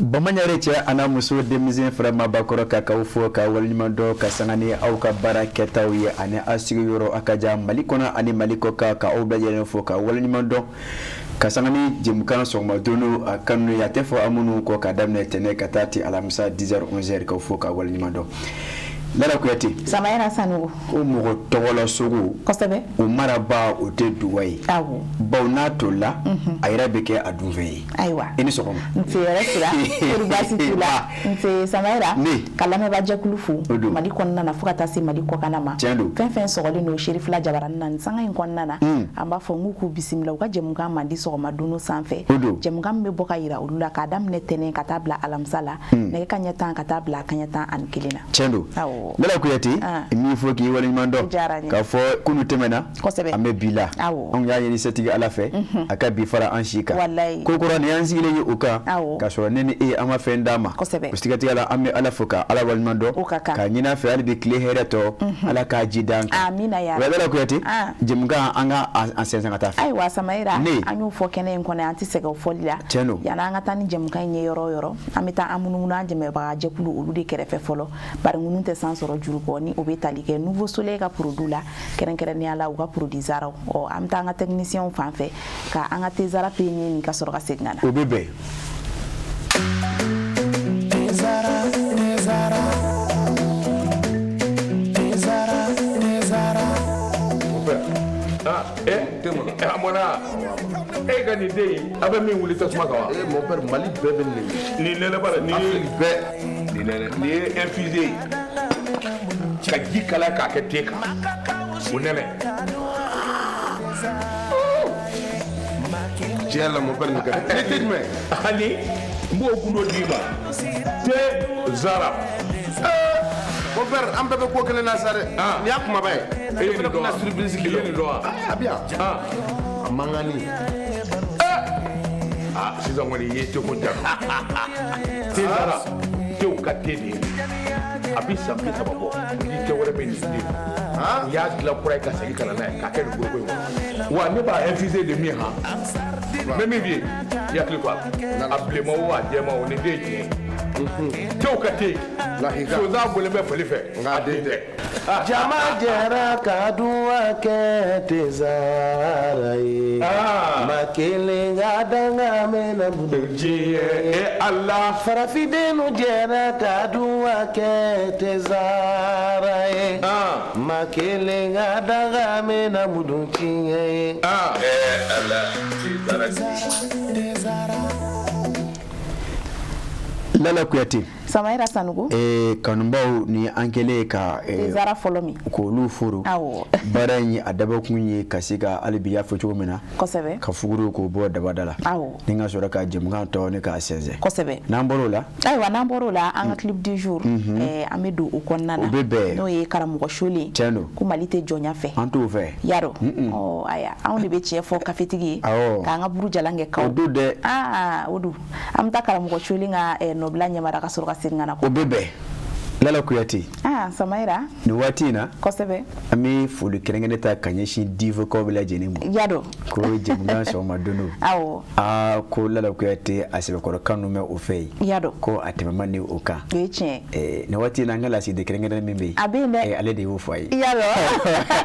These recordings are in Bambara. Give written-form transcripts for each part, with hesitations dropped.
Bamaɲare cɛ a n'a muso, denmisɛn fara maabakɔrɔ kan, k'aw fo ka waleɲuman dɔn, ka sanga ni aw ka baara kɛtaw ye ani aw sigiyɔrɔ a ka jan Mali kɔnɔ ani Mali kɔ kan, ka aw bɛɛ lajɛlen fo ka waleɲuman dɔn, ka sanga ni jɛmukan sɔgɔma don a kanu ye, a tɛ fɔ an minnu kɔ, ka daminɛ tɛnɛ ka taa ti alamisa 10h 11h, k'aw fo ka waleɲuman dɔn. Lala Kuyate. Samayɛrɛ Sanogo. Ko mɔgɔ tɔgɔla sogo. Kosɛbɛ. O marabaa, o tɛ duwa ye. Awɔ. Bawo n'a tolila, a yɛrɛ bɛ kɛ a dunfɛn ye. Ayiwa. I ni sɔgɔma. Nse yɛrɛ sira, kori baasi t'i la? Nse Samayɛrɛ. Ne. Ka lamɛnbaajɛkulu fo. O don. Mali kɔnɔna na fo ka taa se Mali kɔkanna ma. Tiɲɛ don. Fɛn fɛn sɔgɔlen don Serifila jabaranin na nin sanga in kɔnɔna na. An b'a fɔ n k'u bisimila u ka jɛmukan mandi sɔgɔma dunni sanfɛ. O don. Jɛmukan min bɛ bɔ ka yira olu la k'a daminɛ tɛnɛn ka taa bila alamisa la. Nɛgɛ kanɲɛ 10 ka taa bila kanɲɛ 11 na. Tiɲɛ don. Awɔ. Lala Kuyate. Min fo k'i waleɲuman dɔn. O diyara n ye. K'a fɔ kunu tɛmɛna. Kosɛbɛ. An bɛ bi la. Awɔ. Anw y'a ɲini setigi Ala fɛ. A ka bi fara an si kan. Walayi. Ko kura nin y'an sigilen ye o kan. Awɔ. K'a sɔrɔ ne ni e an ma fɛn d'a ma. Kosɛbɛ. O sigatigɛ la, an bɛ Ala fo ka Ala waleɲuman dɔn. O ka kan. K'a ɲini a fɛ hali bi tile hɛrɛ tɔ. Ala k'a ji d'an kan. Amina ya Rabi. Lala Kuyate. Jɛmukan an ka an sɛnsɛn ka taa fɛ. Ayiwa Samayɛrɛ. Ne. An y'o fɔ kɛnɛ in kɔnɔ, an tɛ sɛgɛn o fɔli la. Tiɲɛ don. Yanni an ka taa ni jɛmukan in ye yɔrɔ o yɔrɔ, an bɛ taa an munumunu an dɛmɛbaga jɛkulu olu de kɛrɛfɛ fɔlɔ, bari ŋunu tɛ san sɔrɔ juru kɔ, ni o bɛ tali kɛ Nouveau Soleil ka produit la, kɛrɛnkɛrɛnnenya la u ka produit Zaraw. Ɔ, an bɛ taa an ka technicien fan fɛ ka an ka thé Zara pe ɲini ka sɔrɔ ka segin ka na. O bɛ bɛn. Zara, Zara, Zara, Zara. Ah, eh, eh, a mɔna e ka nin den in, a bɛ min wuli tasuma kan wa? Eh, mon père, Mali bɛɛ bɛ nin de. Nin nɛnɛ b'a la nin ye. Afrique bɛɛ. Nin nɛnɛ, nin ye infusé ye ka ji kalaya k'a kɛ te kan, o nɛnɛ. Tiɲɛ yɛrɛ la, mon père, nin ka di. Ni te jumɛn? Ani n b'o gundo d'i ma, te Zara. Mon père, an bɛɛ bɛ ko kelen na sa dɛ. Ah. Nin y'a kumaba ye. E ye nin dɔn wa? Fana surprise I ye nin dɔn wa? A bɛ yan. Ah. A mankanni. Ah, sisan kɔni i ye teko ja. Te Zara, tew ka te de ye. A bɛ san 30 bɔ ni te wɛrɛ bɛ nin den. U y'a dilan kura ye ka segin ka na n'a ye k'a kɛ nin foroko in kɔnɔ. Wa ne b'a infusé de min han, n bɛ min f'i ye, i hakili to a la. A bilenman o, a jɛman o, nin den ye tiɲɛ ye. Tew ka te. Lahika. Sonsan bɔlen bɛ fali fɛ. Nka a den tɛ. Jama jɛra ka duwa kɛ Tezara ye. Ah. Ma kelen ka danga mɛnna bolo. Diɲɛ e Ala. Farafindenw jɛra ka duwa kɛ Tezara ye. Ah. Ma kelen ka danga mɛnna mudu tiɲɛ ye. Ah. Eh, Ala, te Zara. Lala Kuyate. Samayɛrɛ Sanogo. Kanubaw ni an kɛlen ka Thé Zara fɔlɔ min. K'olu foro. Awɔ. Baara in a dabɔkun ye ka se ka hali bi, i y'a fɔ cogo min na. Kosɛbɛ. Ka fuguru k'o bɔ dabada la. Awɔ. Ni ka sɔrɔ ka jɛmukan tɔ ne k'a sɛnsɛn. Kosɛbɛ. N'an bɔr'o la. Ayiwa, n'an bɔr'o la, an ka clip du jour, an bɛ don o kɔnɔna na. O bɛ bɛn. N'o ye karamɔgɔ Solen. Tiɲɛ don. Ko Mali tɛ jɔnya fɛ. An t'o fɛ. Yarɔ. Ɔ ayiwa, anw de bɛ tiɲɛ fɔ kafetigi ye. Awɔ. K'an ka buru jalan kɛ kaw. O don dɛ. Aa, o don. An bɛ taa karamɔgɔ Solen ka nɔbila ɲɛmara ka sɔrɔ ka segin ka na. O bɛ bɛn. Lala Kuyate. Aa Samayɛrɛ. Nin waati in na. Kosɛbɛ. An bɛ foli kɛrɛnkɛrɛn ta ka ɲɛsin Divokaw bɛɛ lajɛlen ma. Yarɔ. Ko jɛmukan sɔgɔma don don. Awɔ. Aa, ko Lala Kuyate a sɛbɛkɔrɔ kanu bɛ o fɛ yen. Yarɔ. Ko a tɛmɛ man di o kan. O ye tiɲɛ ye. Nin waati in na, an ka lasigiden kɛrɛnkɛrɛn min bɛ yen. A bɛ yen dɛ. Ale de y'o fɔ a ye. Yarɔ.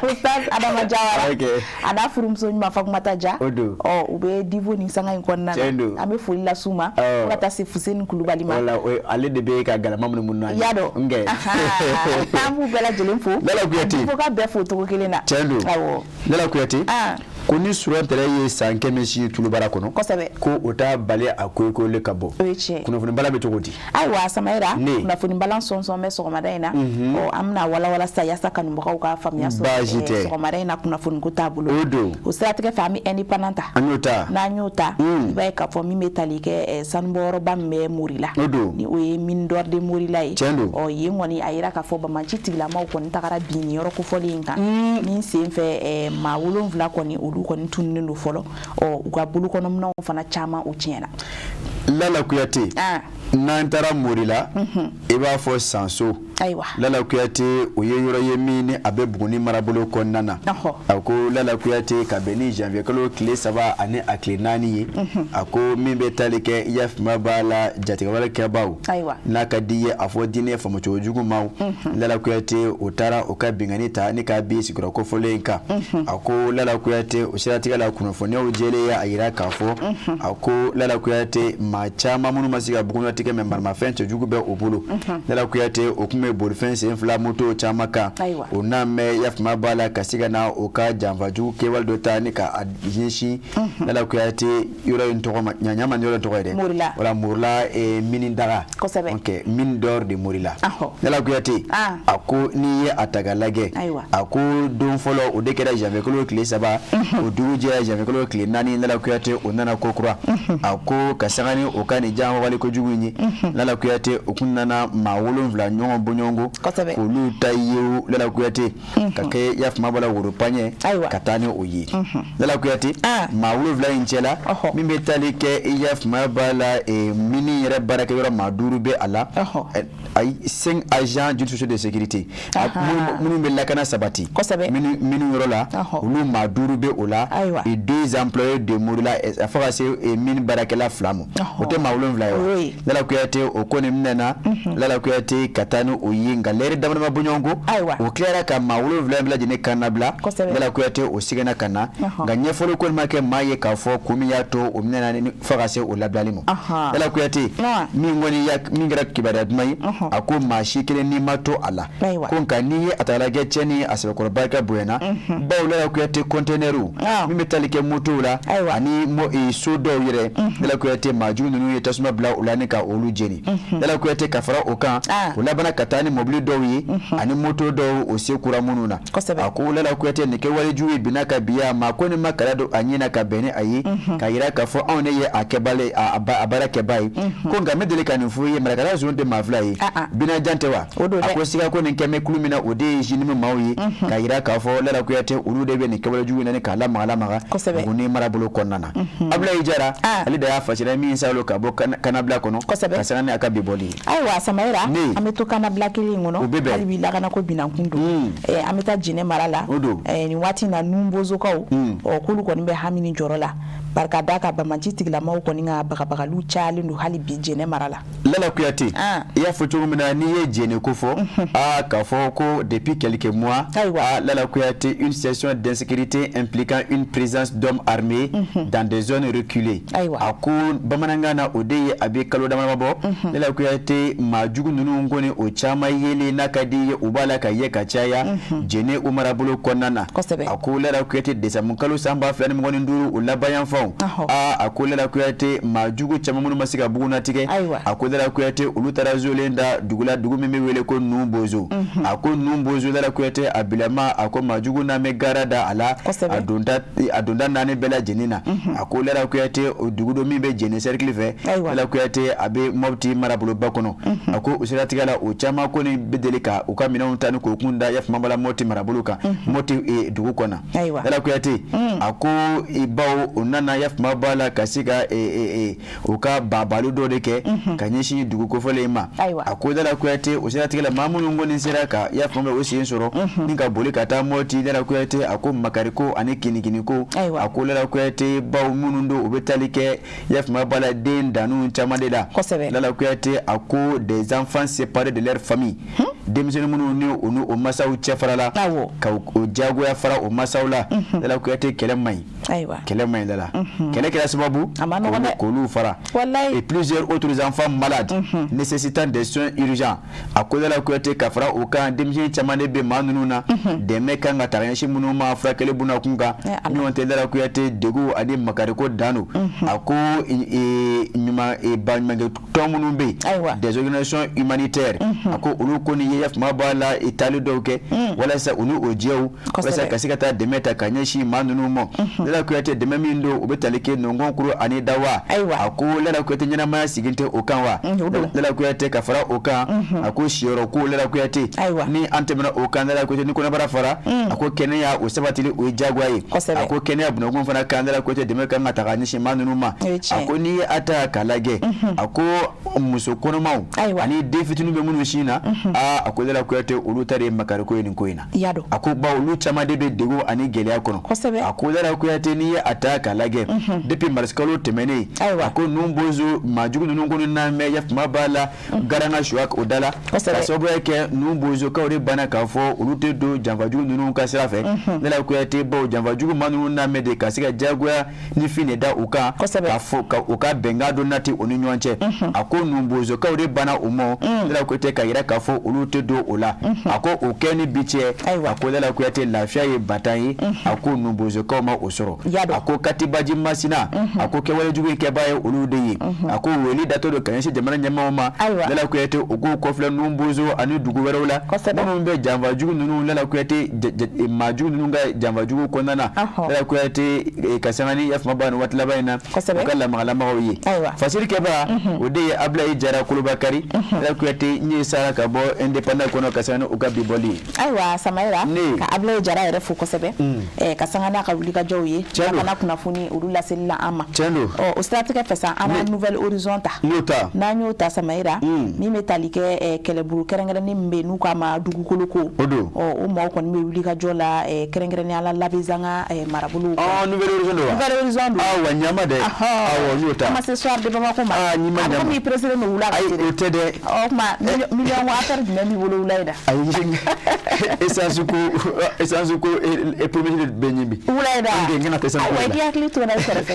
Ustaz Adama Jawara. Ok. A n'a furumuso ɲuman Fatumata Ja. O don. Ɔ, u bɛ Divo nin sanga in kɔnɔna na. Tiɲɛ don. An bɛ foli las'u ma. Awɔ. Fo ka taa se Fuseni Kulubali ma. Wala, o ye ale de bɛ ka galama minnu an ye. Yarɔ. Nkɛ. An b'u bɛɛ lajɛlen fo. Lala Kuyate. Fo ka bɛɛ fo cogo kelen na. Tiɲɛ don. Awɔ. Lala Kuyate. Ah. Ko ni suran tɛrɛ ye san 100 si tulubara kɔnɔ. Kosɛbɛ. Ko o t'a bali a koyikoyoli ka bɔ. O ye tiɲɛ ye. Kunnafoni bala bɛ cogo di? Ayiwa Samayɛrɛ. Ne. Kunnafoni balan sɔnsɔn bɛ sɔgɔmada in na. Ɔ, an bɛna walawala sisan yaasa kanubagaw ka faamuya sɔrɔ. Baasi tɛ. Sɔgɔmada in na kunnafoni ko taabolo. O don. O siratigɛ fɛ, an bɛ indépendant ta. An y'o ta. N'an y'o ta, i b'a ye k'a fɔ min bɛ tali kɛ sanubɔyɔrɔba min bɛ Morila. O don. Ni o ye mine d'or de Morila ye. Tiɲɛ don. Ɔ, yen kɔni a yira k'a fɔ banbaanci tigilamaw kɔni tagara bin nin yɔrɔ kofɔlen in kan. Min sen fɛ, maa 7 kɔni, olu kɔni tununnen don fɔlɔ. Ɔ, u ka bolokɔnɔminɛnw fana caman, o tiɲɛna. Lala Kuyate. Ah. N'an taara Morila, i b'a fɔ Sanso. Ayiwa. Lala Kuyate, o ye yɔrɔ ye min ni a bɛ Buguni marabolo kɔnɔna na. A ko Lala Kuyate, ka bɛn ni janvier kalo tile 3 ani a tile 4 ye, a ko min bɛ tali kɛ, i y'a faamuya b'a la, jatigɛwale kɛbaaw, n'a ka di ye a fɔ diinɛ faamucogo jugu maaw, Lala Kuyate, o taara o ka binkanni ta ni k'a bin sigiyɔrɔ kofɔlen in kan. A ko Lala Kuyate, o siratigɛ la, kunnafoniyaw jɛlen ye a yira k'a fɔ, a ko Lala Kuyate, maa caman minnu ma se ka bugunnatigɛ mɛ, maramafɛn cɛjugu bɛ o bolo. Lala Kuyate, o tun bɛ bolifɛn sen fila moto caman kan. O n'a mɛn, i y'a faamuya b'a la, ka se ka na o ka janfajugu kɛwale dɔ ta ni ka a ɲɛsin Lala Kuyate yɔrɔ in tɔgɔ ma ɲama, yɔrɔ in tɔgɔ ye dɛ. Morila. Wala, Morila mine daga. Ok, mine d'or de Morila. Lala Kuyate, a ko n'i ye a ta k'a lajɛ, a ko don fɔlɔ, o de kɛra janvier kalo tile 3, o dugu jɛra janvier kalo tile 4, Lala Kuyate, o nana ko kura. A ko ka sanga ni o ka nin janwale kojugu in ye, Lala Kuyate, o kun nana maa 7 ɲɔgɔn bɔɲɔgɔnko k'olu ta ye, Lala Kuyate, ka kɛ, i y'a faamuya b'a la, woro paɲɛ ka taa ni o ye. Lala Kuyate, maa 7 in cɛla, min bɛ tali kɛ, i y'a faamuya b'a la, mine yɛrɛ baarakɛyɔrɔ, maa 5 bɛ a la. Ayi, cinq agents d'une société de sécurité minnu bɛ lakana sabati minnu yɔrɔ la, olu maa 5 bɛ o la, et deux employés de Morila, fo ka se mine baarakɛla 2 ma, o tɛ maa 7 ye wa? Lala Kuyate, o kɔni minɛna, Lala Kuyate, ka taa ni o ye. Nka lɛri damadama bɔɲɔgɔn ko, o tilara ka maa 7 in bɛɛ lajɛlen kan nabila. Lala Kuyate, o seginna ka na, nka ɲɛfɔli kɔni ma kɛ maa ye k'a fɔ kun min y'a to o minɛna fo ka se o labilali ma. Lala Kuyate, min kɔni min kɛra kibaruya duman ye, a ko maa si kelen n'i ma to a la ko, nka n'i ye a ta lajɛ, cɛni a sɛbɛkɔrɔ barika bonyana, bawo Lala Kuyate, kɔntɛnɛriw min bɛ tali kɛ motow la ani so dɔw yɛrɛ, Lala Kuyate, maajugu ninnu ye tasuma bila u la ni ka olu jeni. Lala Kuyate, ka fara o kan, o labanna ka taa ni mobili dɔw ye ani moto dɔw, o se kura minnu na. A ko Lala Kuyate, nin kɛwale jugu ye binna ka bi a ma ko ni ma kala don a ɲɛ na ka bɛn ni a ye, ka yira k'a fɔ anw ne ye a kɛbale a baara kɛba ye. Ko nka n bɛ deli ka nin fɔ i ye, marakala zon tɛ maa fila ye, binajan tɛ wa? A ko siga ko nin kɛ bɛ kulu min na, o de ye JNIM maaw ye, ka yira k'a fɔ Lala Kuyate, olu de bɛ nin kɛwale jugu in na k'a lamaga lamaga Buguni marabolo kɔnɔna na. Abulayi Jara, ale de y'a fasira min salo ka bɔ kannabila kɔnɔ ka sanga ni a ka bi bɔli ye. Ayiwa Samayira, an bɛ to kannabila kelen in kɔnɔ. O bɛ bɛn. Hali bi lakanako binankun don. An bɛ taa Jɛnɛ mara la. O don. Nin waati in na, Nunbozokaw, ɔ k'olu kɔni bɛ hami ni jɔrɔ la, barika da ka banbaanci tigilamaw kɔni ka bagabagaliw cayalen don hali bi Jɛnɛ mara la. Lala Kuyate, i y'a fɔ cogo min na, n'i ye Jɛnɛ ko fɔ, aa k'a fɔ ko depuis quelques mois, ayiwa Lala Kuyate, une situation d'insécurité impliquant une présence d'hommes armés dans des zones reculées. A ko bamanankan na, o de ye a bɛ kalo dama bɔ, Lala Kuyate, maa jugu ninnu kɔni, o caman yelen, n'a ka di ye, u b'a la ka ye ka caya Jɛnɛ o marabolo kɔnɔna na. A ko Lala Kuyate, décembre kalo san 2025, o laban fanw, aa a ko Lala Kuyate, maa jugu caman minnu ma se ka bugunnatigɛ, a ko Lala Kuyate, olu taara zolen da dugu la, dugu min bɛ wele ko Nunbozo. A ko Nunbozo, Lala Kuyate, a bilama, a ko maa jugu n'a bɛ gara da a la, a donda naani bɛɛ lajɛlen na. A ko Lala Kuyate, o dugu don min bɛ Jɛnɛ cercle fɛ, Lala Kuyate, a bɛ Mɔpti maraboloba kɔnɔ. A ko o siratigɛ la, o caman kɔni bɛ deli ka u ka minɛnw ta ni k'o kun da yafama la Mɔti marabolo kan, Mɔti dugu kɔnɔ. Lala Kuyate, a ko bawo o nana yafama b'a la ka se ka u ka babalu dɔ de kɛ ka ɲɛsin dugu kofɔlen ma. A ko Lala Kuyate, o siratigɛ la, maa minnu kɔni sera ka yafama o sen sɔrɔ ni ka boli ka taa Mɔti, Lala Kuyate, a ko makariko ani kinikiniko. A ko Lala Kuyate, baw minnu don, u bɛ tali kɛ yafama b'a la den dannu caman de la. Lala Kuyate, a ko des enfants séparés de leur famille, denmisɛnnin minnu ni u ni o masaw cɛ farala, ka o diyagoya fara o masaw la. Lala Kuyate, kɛlɛ man ɲi. Kɛlɛ man ɲi Lala, kɛlɛ kɛra sababu k'olu fara, et plusieurs autres enfants malades nécessitant des soins urgents. A ko Lala Kuyate, ka fara o kan, denmisɛnnin caman de bɛ maa ninnu na, dɛmɛ kan ka taga ɲɛsin minnu ma furakɛli buna kun kan. Ɲɔgɔn tɛ, Lala Kuyate, degun ani makariko dan don. A ko ɲuman baɲumankɛ tɔn minnu bɛ yen, des organisations humanitaires, a ko olu kɔni ye yafama b'a la taali dɔw kɛ walasa u ni o jɛw, walasa ka se ka taa dɛmɛ ta ka ɲɛsin maa ninnu ma. Lala Kuyate, dɛmɛ min don, u bɛ tali kɛ nɔngɔnkuru ani dawa. A ko Lala Kuyate, ɲɛnamaya sigin tɛ o kan wa? Lala Kuyate, ka fara o kan, a ko siyɔrɔ ko, Lala Kuyate, ni an tɛmɛna o kan, Lala Kuyate, ni kɔnɔbara fara, a ko kɛnɛya o sabatili, o ye diyagoya ye. A ko kɛnɛya bunakun fana kan, Lala Kuyate, dɛmɛ kan ka taga ɲɛsin maa ninnu ma. A ko n'i ye a ta k'a lajɛ, a ko muso kɔnɔmaw ani den fitinin bɛ minnu sin na. na, aa, a ko Lala Kuyate, olu ta de ye makariko ye nin ko in na. A ko bawo olu caman de bɛ degun ani gɛlɛya kɔnɔ. A ko Lala Kuyate, n'i ye a ta k'a lajɛ, depuis marisikalo tɛmɛnen, a ko ninnu bozo maajugu ninnu kɔni n'a mɛn yafama b'a la garanga suwa o da la, ka sababuya kɛ ninnu bozokaw de banna k'a fɔ olu tɛ don janfajugu ninnu ka sira fɛ. Lala Kuyate, bawo janfajugu maa ninnu n'a mɛn de ka se ka diyagoya ni fin de da u kan, k'a fɔ ka u ka bɛnkan dɔ nati u ni ɲɔgɔn cɛ. A ko ninnu bozokaw de banna u ma, Lala Kuyate, ka yira k'a fɔ olu tɛ don o la. A ko o kɛ ni bi cɛ, a ko Lala Kuyate, lafiya ye batan ye, a ko ninnu bozokaw ma o sɔrɔ. A ko Katibaji Masina, a ko kɛwale jugu in kɛbaa ye olu de ye. A ko wele datɔ don ka ɲɛsin jamana ɲɛmaaw ma, Lala Kuyate, u k'u kɔfilɛ ninnu bozo ani dugu wɛrɛw la minnu bɛ janfajugu ninnu, Lala Kuyate, maajugu ninnu ka janfajugu kɔnɔna na. Lala Kuyate, ka sanga ni yafama ba ni waati laban in na, u ka lamagalamaw ye. Fasiri kɛbaa, o de ye Abulayi Jara Kolobakari. Lala Kuyate, n ye sara ka bɔ Indépendant kɔnɔ ka sanga ni u ka bi bɔli ye. Ayiwa Samayira, ka Abulayi Jara yɛrɛ fo kosɛbɛ, ka sanga n'a ka wulikajɔw ye ka kunnafoni olu laseli la an ma. O siratigɛ fɛ sa, an bɛ Nouvel Horizon ta. N'an y'o ta Samayira, min bɛ tali kɛ kɛlɛbolo kɛrɛnkɛrɛnnen min bɛ yen n'u k'a ma dugukolo ko, o maaw kɔni bɛ wulikajɔ la, kɛrɛnkɛrɛnnenya la Labezanga marabolo. Nouvel Horizon don wa? Nouvel Horizon don. Awa ɲama dɛ. Awɔ, n y'o ta. An ma se Soir de Bamako ma. Aa, n'i ma ɲama. A komi i pressé don wula ka se dɛ. Ayi, o tɛ dɛ. O tuma miliyɔn ko affaire jumɛn b'i bolo wula in na? Ayi, essence ko e premier de bɛ ɲɛ bi. Wula in na. N kana tɛ essence ko la. Awa, i k'i hakili to n na i kɛrɛfɛ.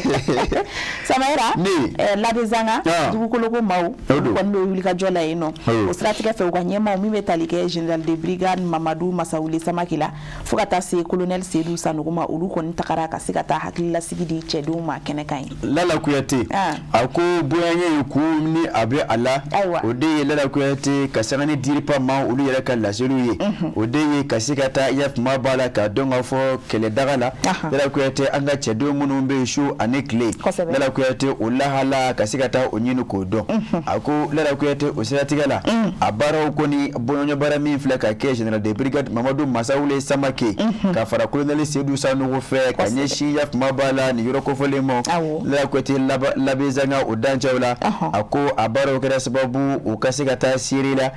Samayira. Ne. Labezanga dugukolo ko maaw. Olu kɔni bɛ wulikajɔ la yen nɔ. O siratigɛ fɛ, u ka ɲɛmaaw min bɛ tali kɛ général de brigade Mamadu Masawule Samake la, fo ka taa se colonel Seydou Sanogo ma, olu kɔni tagara ka se ka taa hakililasigi di cɛdenw ma kɛnɛ kan ye. Lala Kuyate, a ko bonya ye ko ni a bɛ a la, o de ye Lala Kuyate, ka sanga ni DIRPA ma olu yɛrɛ ka laseliw ye, o de ye ka se ka taa yafama b'a la k'a dɔn k'a fɔ kɛlɛdaga la, Lala Kuyate, an ka cɛdenw minnu bɛ yen su ani tile, Lala Kuyate, o lahala ka se ka taa o ɲini k'o dɔn. A ko Lala Kuyate, o siratigɛ la, a baaraw kɔni bɔɲɔgɔnbaara min filɛ ka kɛ général de brigade Mamadu Masawule Samake ka fara colonel Seydou Sanogo fɛ ka ɲɛsin yafama b'a la nin yɔrɔ kofɔlen ma, Lala Kuyate, Labezanga o dancɛw la, a ko a baaraw kɛra sababu u ka se ka taa seere la,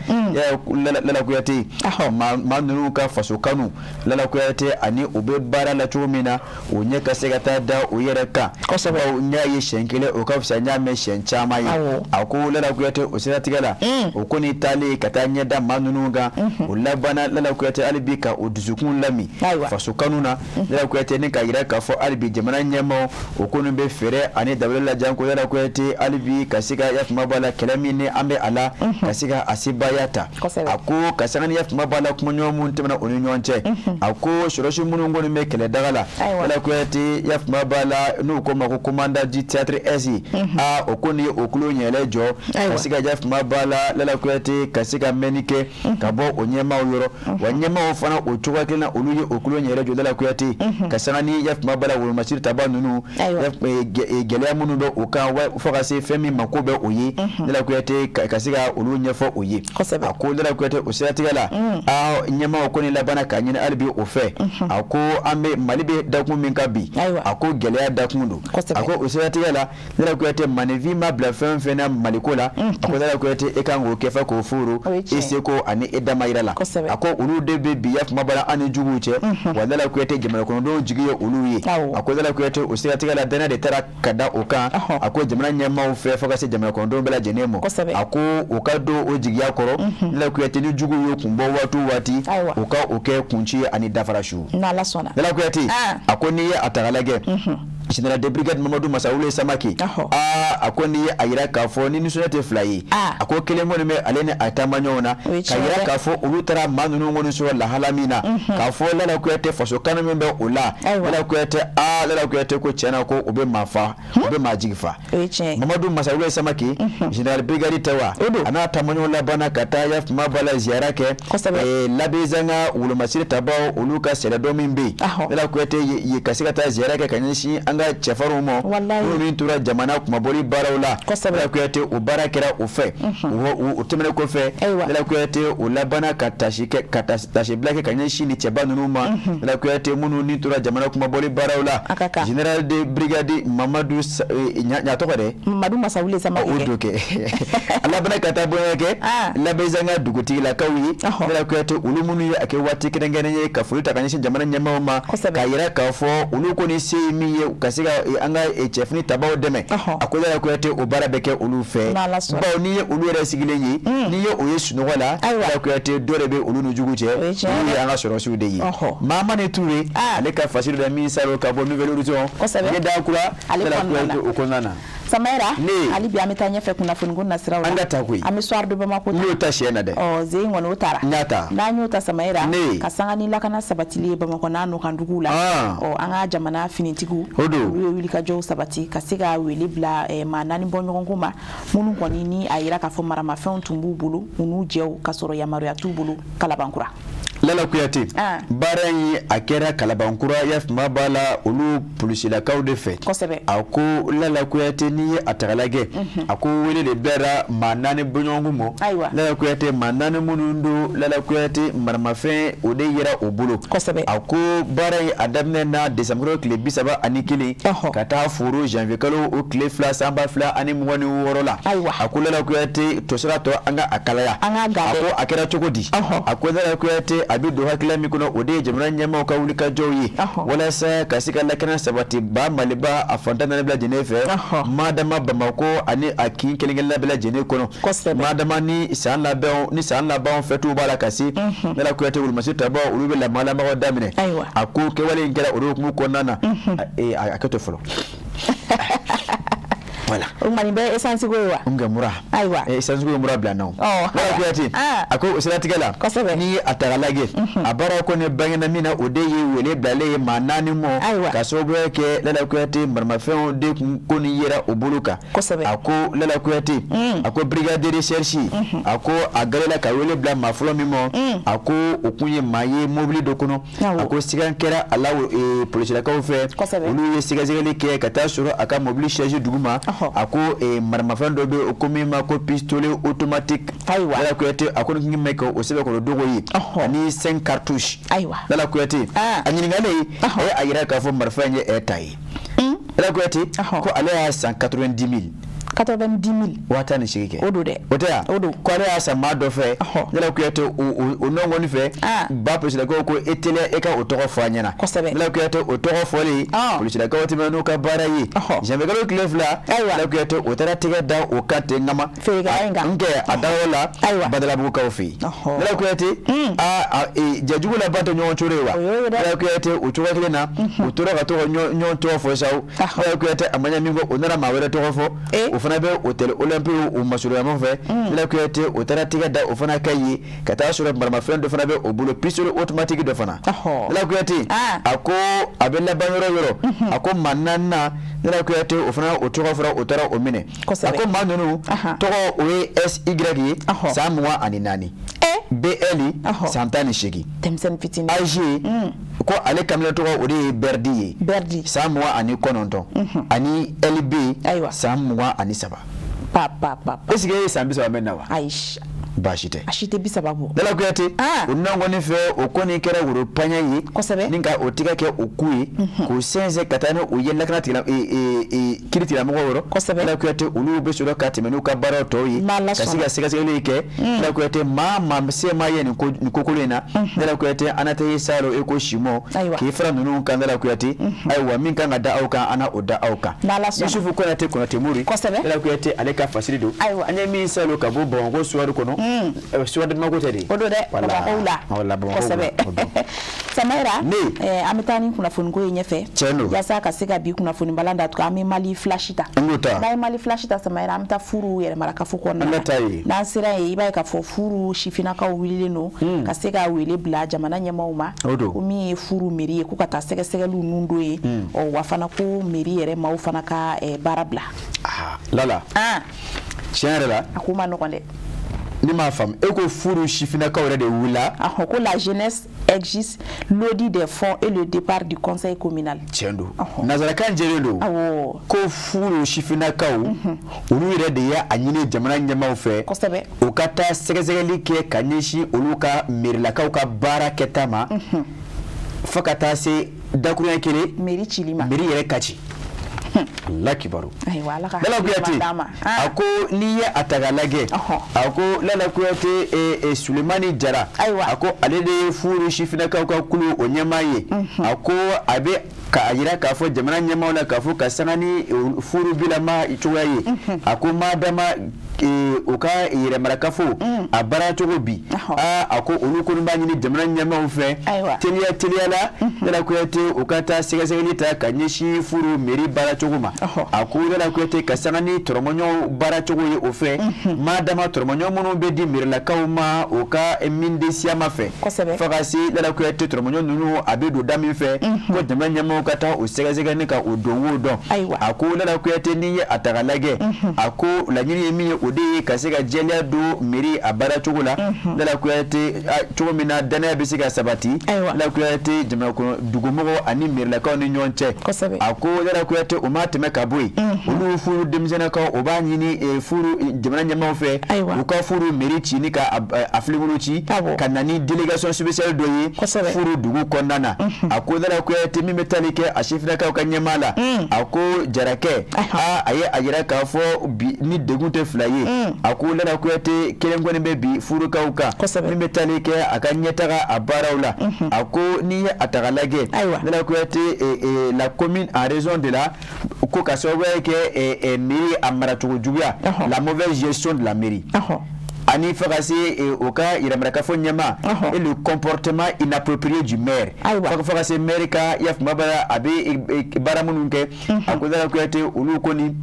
Lala Kuyate, maa ninnu ka faso kanu, Lala Kuyate, ani u bɛ baara la cogo min na, o ɲɛ ka se ka taa da u yɛrɛ kan, bawo n y'a ye siɲɛ kelen, o ka fisa n y'a mɛn siɲɛ caman ye. A ko Lala Kuyate, o siratigɛ la, o kɔni taalen ka taa ɲɛ da maa ninnu kan, o labanna, Lala Kuyate, hali bi ka o dusukun lami faso kanu na, Lala Kuyate, ni k'a yira k'a fɔ hali bi jamana ɲɛmaaw o kɔni bɛ fɛɛrɛ ani dabali la janko, Lala Kuyate, hali bi ka se ka yafama b'a la kɛlɛ min ni an bɛ a la, ka se ka a sebaaya ta. A ko ka sanga ni yafama b'a la kumaɲɔgɔn minnu tɛmɛna o ni ɲɔgɔn cɛ, a ko sɔrɔdasi minnu kɔni bɛ kɛlɛdaga la, Lala Kuyate, yafama b'a la n'u ko ma ko commandant du théâtre S, aa, o kɔni o tulo ɲɛlɛ jɔ ka se ka yafama b'a la, Lala Kuyate, ka se ka mɛnni kɛ ka bɔ o ɲɛmaaw yɔrɔ. Wa ɲɛmaaw fana o cogoya kelen na, olu ye o tulo ɲɛlɛ jɔ, Lala Kuyate, ka sanga ni yafama b'a la wolomasiri taba ninnu, gɛlɛya minnu bɛ o kan fo ka se fɛn min mako bɛ o ye, Lala Kuyate, ka se ka olu ɲɛfɔ o ye. A ko Lala Kuyate, o siratigɛ la, aa, ɲɛmaaw kɔni labanna k'a ɲini hali bi o fɛ. A ko an bɛ Mali bɛ dakun min kan bi, a ko gɛlɛya dakun don. A ko o siratigɛ la, Lala Kuyate, maaninfin ma bila fɛn fɛn na Maliko la, a ko Lala Kuyate, e kan k'o kɛ fɛ k'o foro e seko ani e damayira la. A ko olu de bɛ bi yafama b'a la an ni juguw cɛ. Wa Lala Kuyate, jamana kɔnɔdenw jigi ye olu ye. A ko Lala Kuyate, o siratigɛ la, danaya de taara ka da o kan, a ko jamana ɲɛmaaw fɛ fo ka se jamana kɔnɔdenw bɛɛ lajɛlen ma. A ko u ka don o jigiya kɔrɔ, Lala Kuyate, ni juguw ye kun bɔ waati o waati, u ka o kɛ kunci ani dafara su. Lala Kuyate, a ko n'i ye a ta k'a lajɛ, général de brigade Mamadu Masawule Samake, aa, a ko n'i ye a yira k'a fɔ ni nisɔndiya tɛ fila ye, a ko kelen kɔni bɛ ale ni a taamaɲɔgɔnw na, ka yira k'a fɔ olu taara maa ninnu kɔni sɔrɔ lahala min na, k'a fɔ Lala Kuyate, faso kanu min bɛ o la, Lala Kuyate, aa, Lala Kuyate, ko tiɲɛna ko o bɛ maa fa, o bɛ maa jigi fa. Mamadu Masawule Samake, général brigade tɛ wa, a n'a taamaɲɔgɔn labanna ka taa yafama b'a la ziyara kɛ Labezanga wolomasiri tabaw olu ka sɛlɛdɔn min bɛ yen, Lala Kuyate, ye ka se ka taa ziyara kɛ ka ɲɛsin an ka cɛfarinw ma, minnu min tora jamana kunmabɔli baaraw la. Lala Kuyate, o baara kɛra o fɛ. O tɛmɛnen kɔfɛ, Lala Kuyate, o labanna ka tasi kɛ, ka tasibila kɛ ka ɲɛsin ni cɛba ninnu ma, Lala Kuyate, minnu ni tora jamana kunmabɔli baaraw la. A ka kan. Général de brigade Mamadu ɲa tɔgɔ dɛ, Mamadu Masawule Samake. O don kɛ a labanna ka taa bonya kɛ Labezanga dugutigilakaw ye. Lala Kuyate, olu minnu ye a kɛ waati kɛrɛnkɛrɛn ye ka foli ta ka ɲɛsin jamana ɲɛmaaw ma, k'a yira k'a fɔ olu kɔni se ye min ye ka se ka an ka cɛfini tabaw dɛmɛ. A ko Lala Kuyate, o baara bɛ kɛ olu fɛ, bawo n'i ye olu yɛrɛ sigilen ye, n'i ye o ye sunɔgɔ la, Lala Kuyate, dɔ de bɛ olu ni jugu cɛ, olu ye an ka sɔrɔsiw de ye. Mamani Ture, ale ka fasiri la min salo ka bɔ Nouvel Horizon ɲɛda kura, Lala Kuyate, o kɔnɔna na. Samayira, hali bi an bɛ taa ɲɛfɛ kunnafoniko nasiraw la. An ka taa koyi. An bɛ Soir de Bamako ta. N y'o ta siɲɛ na dɛ. Ɔ, ze in kɔni, o taara. N y'a ta. N'an y'o ta, Samayira, ka sanga ni lakana sabatili ye Bamakɔ n'a nɔkanduguw la, ɔ, an ka jamana finitigiw, O don, olu ye wulikajɔw sabati ka se ka wele bila maa 4 bɔ ɲɔgɔnko ma, minnu kɔni ni a yira k'a fɔ maramafɛnw tun b'u bolo, u n'u jɛw, ka sɔrɔ yamaruya t'u bolo Kalabankura. Lala Kuyate, baara in a kɛra Kalabankura, yafima b'a la, olu polisilakaw de fɛ. A ko Lala Kuyate, n'i ye a ta lajɛ, a ko wele de bilara maa 4 bɔɲɔgɔnko ma. Lala Kuyate, maa 4 minnu don, Lala Kuyate, maramafɛn o de yera o bolo. A ko baara in a daminɛ na décembre tile 31 ka taa foro janvier kalo o tile 2 san 2026 la. A ko Lala Kuyate, tosira tɔ an ka a kalaya. A ko a kɛra cogo di? A ko Lala Kuyate, a bɛ don hakilila min kɔnɔ, o de ye jamana ɲɛmaaw ka wulikajɔw ye walasa ka se ka lakana sabati ba Maliba a fantan naani bɛɛ lajɛlen fɛ, madama Bamakɔ ani a kin kelen kelenna bɛɛ lajɛlen kɔnɔ, madama ni san labɛnw ni san labanw fɛtiw b'a la ka se. Lala Kuyate, wulumasi tabaw, olu bɛ lamaga daminɛ. A ko kɛwale in kɛra o hukumu kɔnɔna na. A kɛ to fɔlɔ. Voilà. O kuma, nin bɛɛ ye essence ko ye wa? N kɛ mura. Essence ko ye mura bila n na o. Lala Kuyate, a ko o siratigɛ la, n'i ye a ta k'a lajɛ, a baara kɔni bangena min na, o de ye wele bilalen ye maa 4 ma, ka sababuya kɛ, Lala Kuyate, maramafɛnw de kun kɔni yera o bolo kan. A ko Lala Kuyate, a ko brigade de recherche, a ko a galela ka wele bila maa fɔlɔ min ma, a ko o kun ye maa ye mobili dɔ kɔnɔ. A ko siga kɛra a la polisilakaw fɛ, olu ye sɛgɛsɛgɛli kɛ ka taa sɔrɔ a ka mobili siège duguma, a ko maramafɛn dɔ bɛ o ko min ma ko pistolet automatique. Lala Kuyate, a ko nin bɛ kɛ o sɛbɛkɔrɔ dogo ye ani cinq cartouches. Lala Kuyate, a ɲininkalen, a ye a yira k'a fɔ marifa in ye ɛ ta ye. Lala Kuyate ko ale y'a san 90 000. 90 000. 18 000 kɛ. O don dɛ. O tɛ yan. O don. Ko ale y'a san maa dɔ fɛ, Lala Kuyate, o nɔngɔni fɛ ba polisilakaw ko e teliya, e ka o tɔgɔ fɔ an ɲɛna. Lala Kuyate, o tɔgɔ fɔlen, polisilakaw tɛmɛna n'u ka baara ye. Janvier kalo tile 2, Lala Kuyate, o taara tɛgɛ da o kan ten ŋama. Feerekɛla in kan. N kɛ a dayɔrɔ la Badalabugukaw fɛ yen. Lala Kuyate, aa, jɛjugu laban tɛ ɲɔgɔn cogo ye wa? Lala Kuyate, o cogoya kelen na, u tora ka to ka ɲɔgɔn tɔgɔ fɔ sa. Lala Kuyate, a ma ɲɛ min kɔ, o nana maa wɛrɛ tɔgɔ fɔ, o fana bɛ hôtel Olympe o masurunyama fɛ. Lala Kuyate, o taara tɛgɛ da o fana kan ye ka taa sɔrɔ maramafɛn dɔ fana bɛ o bolo, pistolet automatique dɔ fana. Lala Kuyate, a ko a bɛ laban yɔrɔ yɔrɔ, a ko maa naaninan, Lala Kuyate, o fana o tɔgɔ fɔra, o taara o minɛ. A ko maa ninnu tɔgɔ, o ye SY ye, san 24, BL, san 18, Denmisɛnnin fitinin. AG, ko ale kamalen tɔgɔ, o de ye Berdi ye. Berdi. San 29, ani LB, san 23. Pa pa pa. Est ce que e ye san 30 mɛn na wa? Ayi. Baasi tɛ. A si tɛ 30 bɔ. Lala Kuyate, o nɔngɔni fɛ, o kɔni kɛra woro paɲɛ ye. Ni ka o tigɛ kɛ o ku ye k'o sɛnsɛn ka taa ni o ye lakana tigila kiiri tigilamɔgɔw yɔrɔ. Lala Kuyate, olu bɛ sɔrɔ ka tɛmɛ n'u ka baaraw tɔw ye ka se ka sɛgɛsɛgɛli kɛ. Lala Kuyate, maa maa se maa ye nin ko nin ko kolon in na, Lala Kuyate, an na taa salo e ko simɔ k'i fara ninnu kan. Lala Kuyate, ayiwa, min kan ka da aw kan, an na o da aw kan. Yusufu Konate, Konate Muri, Lala Kuyate, ale ka fasiri don. An ye min salo ka bɔ Bamakɔ Soir kɔnɔ, Soir de Bamako tɛ de. O don dɛ, Bamakɔw la. Voilà, Bamakɔw. Kosɛbɛ. Samayira, an bɛ taa ni kunnafoniko ye ɲɛfɛ. Tiɲɛ don. Yaasa ka se ka bi kunnafonibalan datugu, an bɛ Mali Flash ta. An k'o ta. N'an ye Mali Flash ta, Samayira, an bɛ taa furu yɛrɛmarakafo kɔnɔna na. An ka taa yen. N'an sera yen, i b'a ye k'a fɔ furu sifinnakaw wulilen don ka se ka wele bila jamana ɲɛmaaw ma. O don. Ko min ye furu mairie ye, ko ka taa sɛgɛsɛgɛliw nun don yen. Ɔ, wa fana ko mairie yɛrɛ maaw fana ka baara bila. Lala. Tiɲɛ yɛrɛ la. A ko ma nɔgɔn dɛ. Ne m'a faamu, e ko furu sifinnakaw yɛrɛ de wulila. Ahɔ, ko la jeunesse exige l'audit des fonds et le départ du conseil communal. Tiɲɛ don, nanzarakan jɛlen don. Ko furu sifinnakaw, olu yɛrɛ de ye a ɲini jamana ɲɛmaaw fɛ u ka taa sɛgɛsɛgɛli kɛ ka ɲɛsin olu ka mairilakaw ka baara kɛta ma, fo ka taa se Dakuruɲɛ kelen, mairie cili ma. Mairie yɛrɛ ka ci. Allah kibaru. Ayiwa, Ala ka Lala hakili Kuyate, ɲuman d'a ma. A ko n'i ye a ta k'a lajɛ, a ko Lala Kuyate, Sulemani Jara, a ko ale de ye furu sifinnakaw ka kulu o ɲɛmaa ye. A ko a bɛ k'a jira k'a fɔ jamana ɲɛmaaw la k'a fɔ ka sanga ni furu bilama cogoya ye, a ko madama u ka yɛrɛmarakafo a baara cogo bi, aa, a ko olu kɔni b'a ɲini jamana ɲɛmaaw fɛ teliya teliya la, Lala Kuyate, u ka taa sɛgɛsɛgɛli ta ka ɲɛsin furu mairie baara cogo ma. A ko Lala Kuyate, ka sanga ni tɔrɔmɔɲɔw baara cogo ye o fɛ, madama tɔrɔmɔɲɔ minnu bɛ di mairilakaw ma o ka mine de Siyama fɛ, fo ka se Lala Kuyate tɔrɔmɔɲɔ ninnu a bɛ don da min fɛ, ko jamana ɲɛmaaw ka taa o sɛgɛsɛgɛ ni ka o donko dɔn. A ko Lala Kuyate, n'i ye a ta k'a lajɛ, a ko laɲini ye min ye, o de ye ka se ka jɛlenya don mairie a baara cogo la, Lala Kuyate, cogo min na danaya bɛ se ka sabati, Lala Kuyate, jamana kɔnɔ dugumɔgɔw ani mairilakaw ni ɲɔgɔn cɛ. A ko Lala Kuyate, o ma tɛmɛ ka bɔ yen, olu furu denmisɛnninkaw o b'a ɲini furu jamana ɲɛmaaw fɛ, u ka furu mairie ci ni ka a filenkolon ci, ka na ni délégation spéciale dɔ ye furu dugu kɔnɔna na. A ko Lala Kuyate, min bɛ tali kɛ a sifinnakaw ka ɲɛmaa la, a ko Jarakɛ, aa, a ye a yira k'a fɔ bi ni degun tɛ fila ye. A ko Lala Kuyate, kelen kɔni bɛ bi furukaw kan, min bɛ tali kɛ a ka ɲɛtaga a baaraw la. A ko n'i ye a ta k'a lajɛ, Lala Kuyate, la commune en raison de la ko ka sababuya kɛ mairie a maracogo juguya, la mauvaise gestion de la mairie, ani fo ka se o ka yɛrɛmarakafo ɲɛmaa et le comportement inapproprié du maire, fo ka se maire ka yafama a bɛ baara minnu kɛ. A ko Lala Kuyate, olu kɔni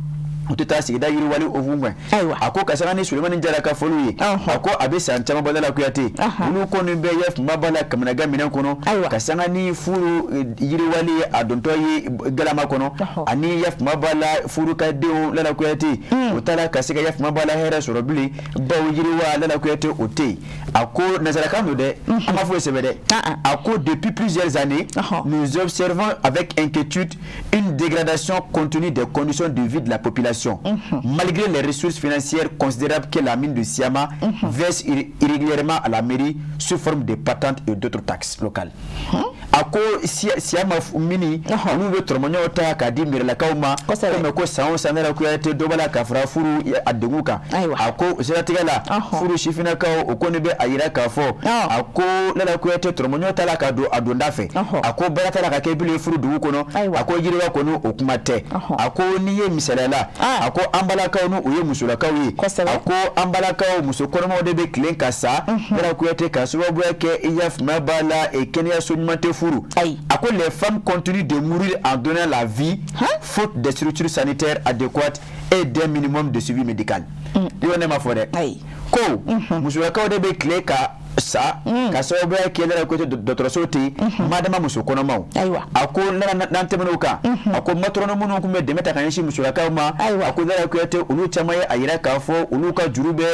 u tɛ taa sigida yiriwali o kun fɛ. A ko ka sanga ni Sulemani Jara ka fɔliw ye, a ko a bɛ san caman bɔ, Lala Kuyate, olu kɔni bɛ yafama ba la kamanagan minɛn kɔnɔ, ka sanga ni furu yiriwali a dontɔ ye galama kɔnɔ, ani yafama ba la furu ka denw, Lala Kuyate, o taara ka se ka yafama ba la hɛrɛ sɔrɔ bilen, bawo yiriwa, Lala Kuyate, o tɛ yen. A ko nanzarakan don dɛ, an m'a fɔ sɛbɛ dɛ. A ko depuis plusieurs années, nous observons avec inquiétude une dégradation continue des conditions de vie de la population, malgré les ressources financières considérables que la mine de Siama verse irrégulièrement à la mairie sous forme de patentes et d'autres taxes locales. A ko Siyama mini olu bɛ tɔrɔmɔɲɔw ta k'a di mairilakaw ma, komi ko san o san, Lala Kuyate, dɔ b'a la ka fara furu a degun kan. A ko o siratigɛ la, furu sifinnakaw o kɔni bɛ a yira k'a fɔ, a ko Lala Kuyate, tɔrɔmɔɲɔ ta la ka don a donda fɛ. A ko baara t'a la ka kɛ bilen furu dugu kɔnɔ. A ko yiriwa kɔni, o kuma tɛ. A ko n'i ye misaliya la, a ko an balakaw ni o ye musolakaw ye, a ko an balakaw muso kɔnɔmaw de bɛ tilen ka sa, Lala Kuyate, ka sababuya kɛ i yafama b'a la kɛnɛyaso ɲuman tɛ furu. A ko les femmes continuent de mourir en donnant la vie, faute des structures sanitaires adéquates et d'un minimum de suivi médical. I ne ma fɔ dɛ, ko musolakaw de bɛ tile ka sa ka sababuya kɛ, Lala Kuyate, dɔgɔtɔrɔso tɛ yen, madama muso kɔnɔmaw. A ko n'an tɛmɛn'o kan, a ko matɔrɔni minnu tun bɛ dɛmɛ ta ka ɲɛsin musolakaw ma, a ko Lala Kuyate, olu caman ye a yira k'a fɔ olu ka juru bɛ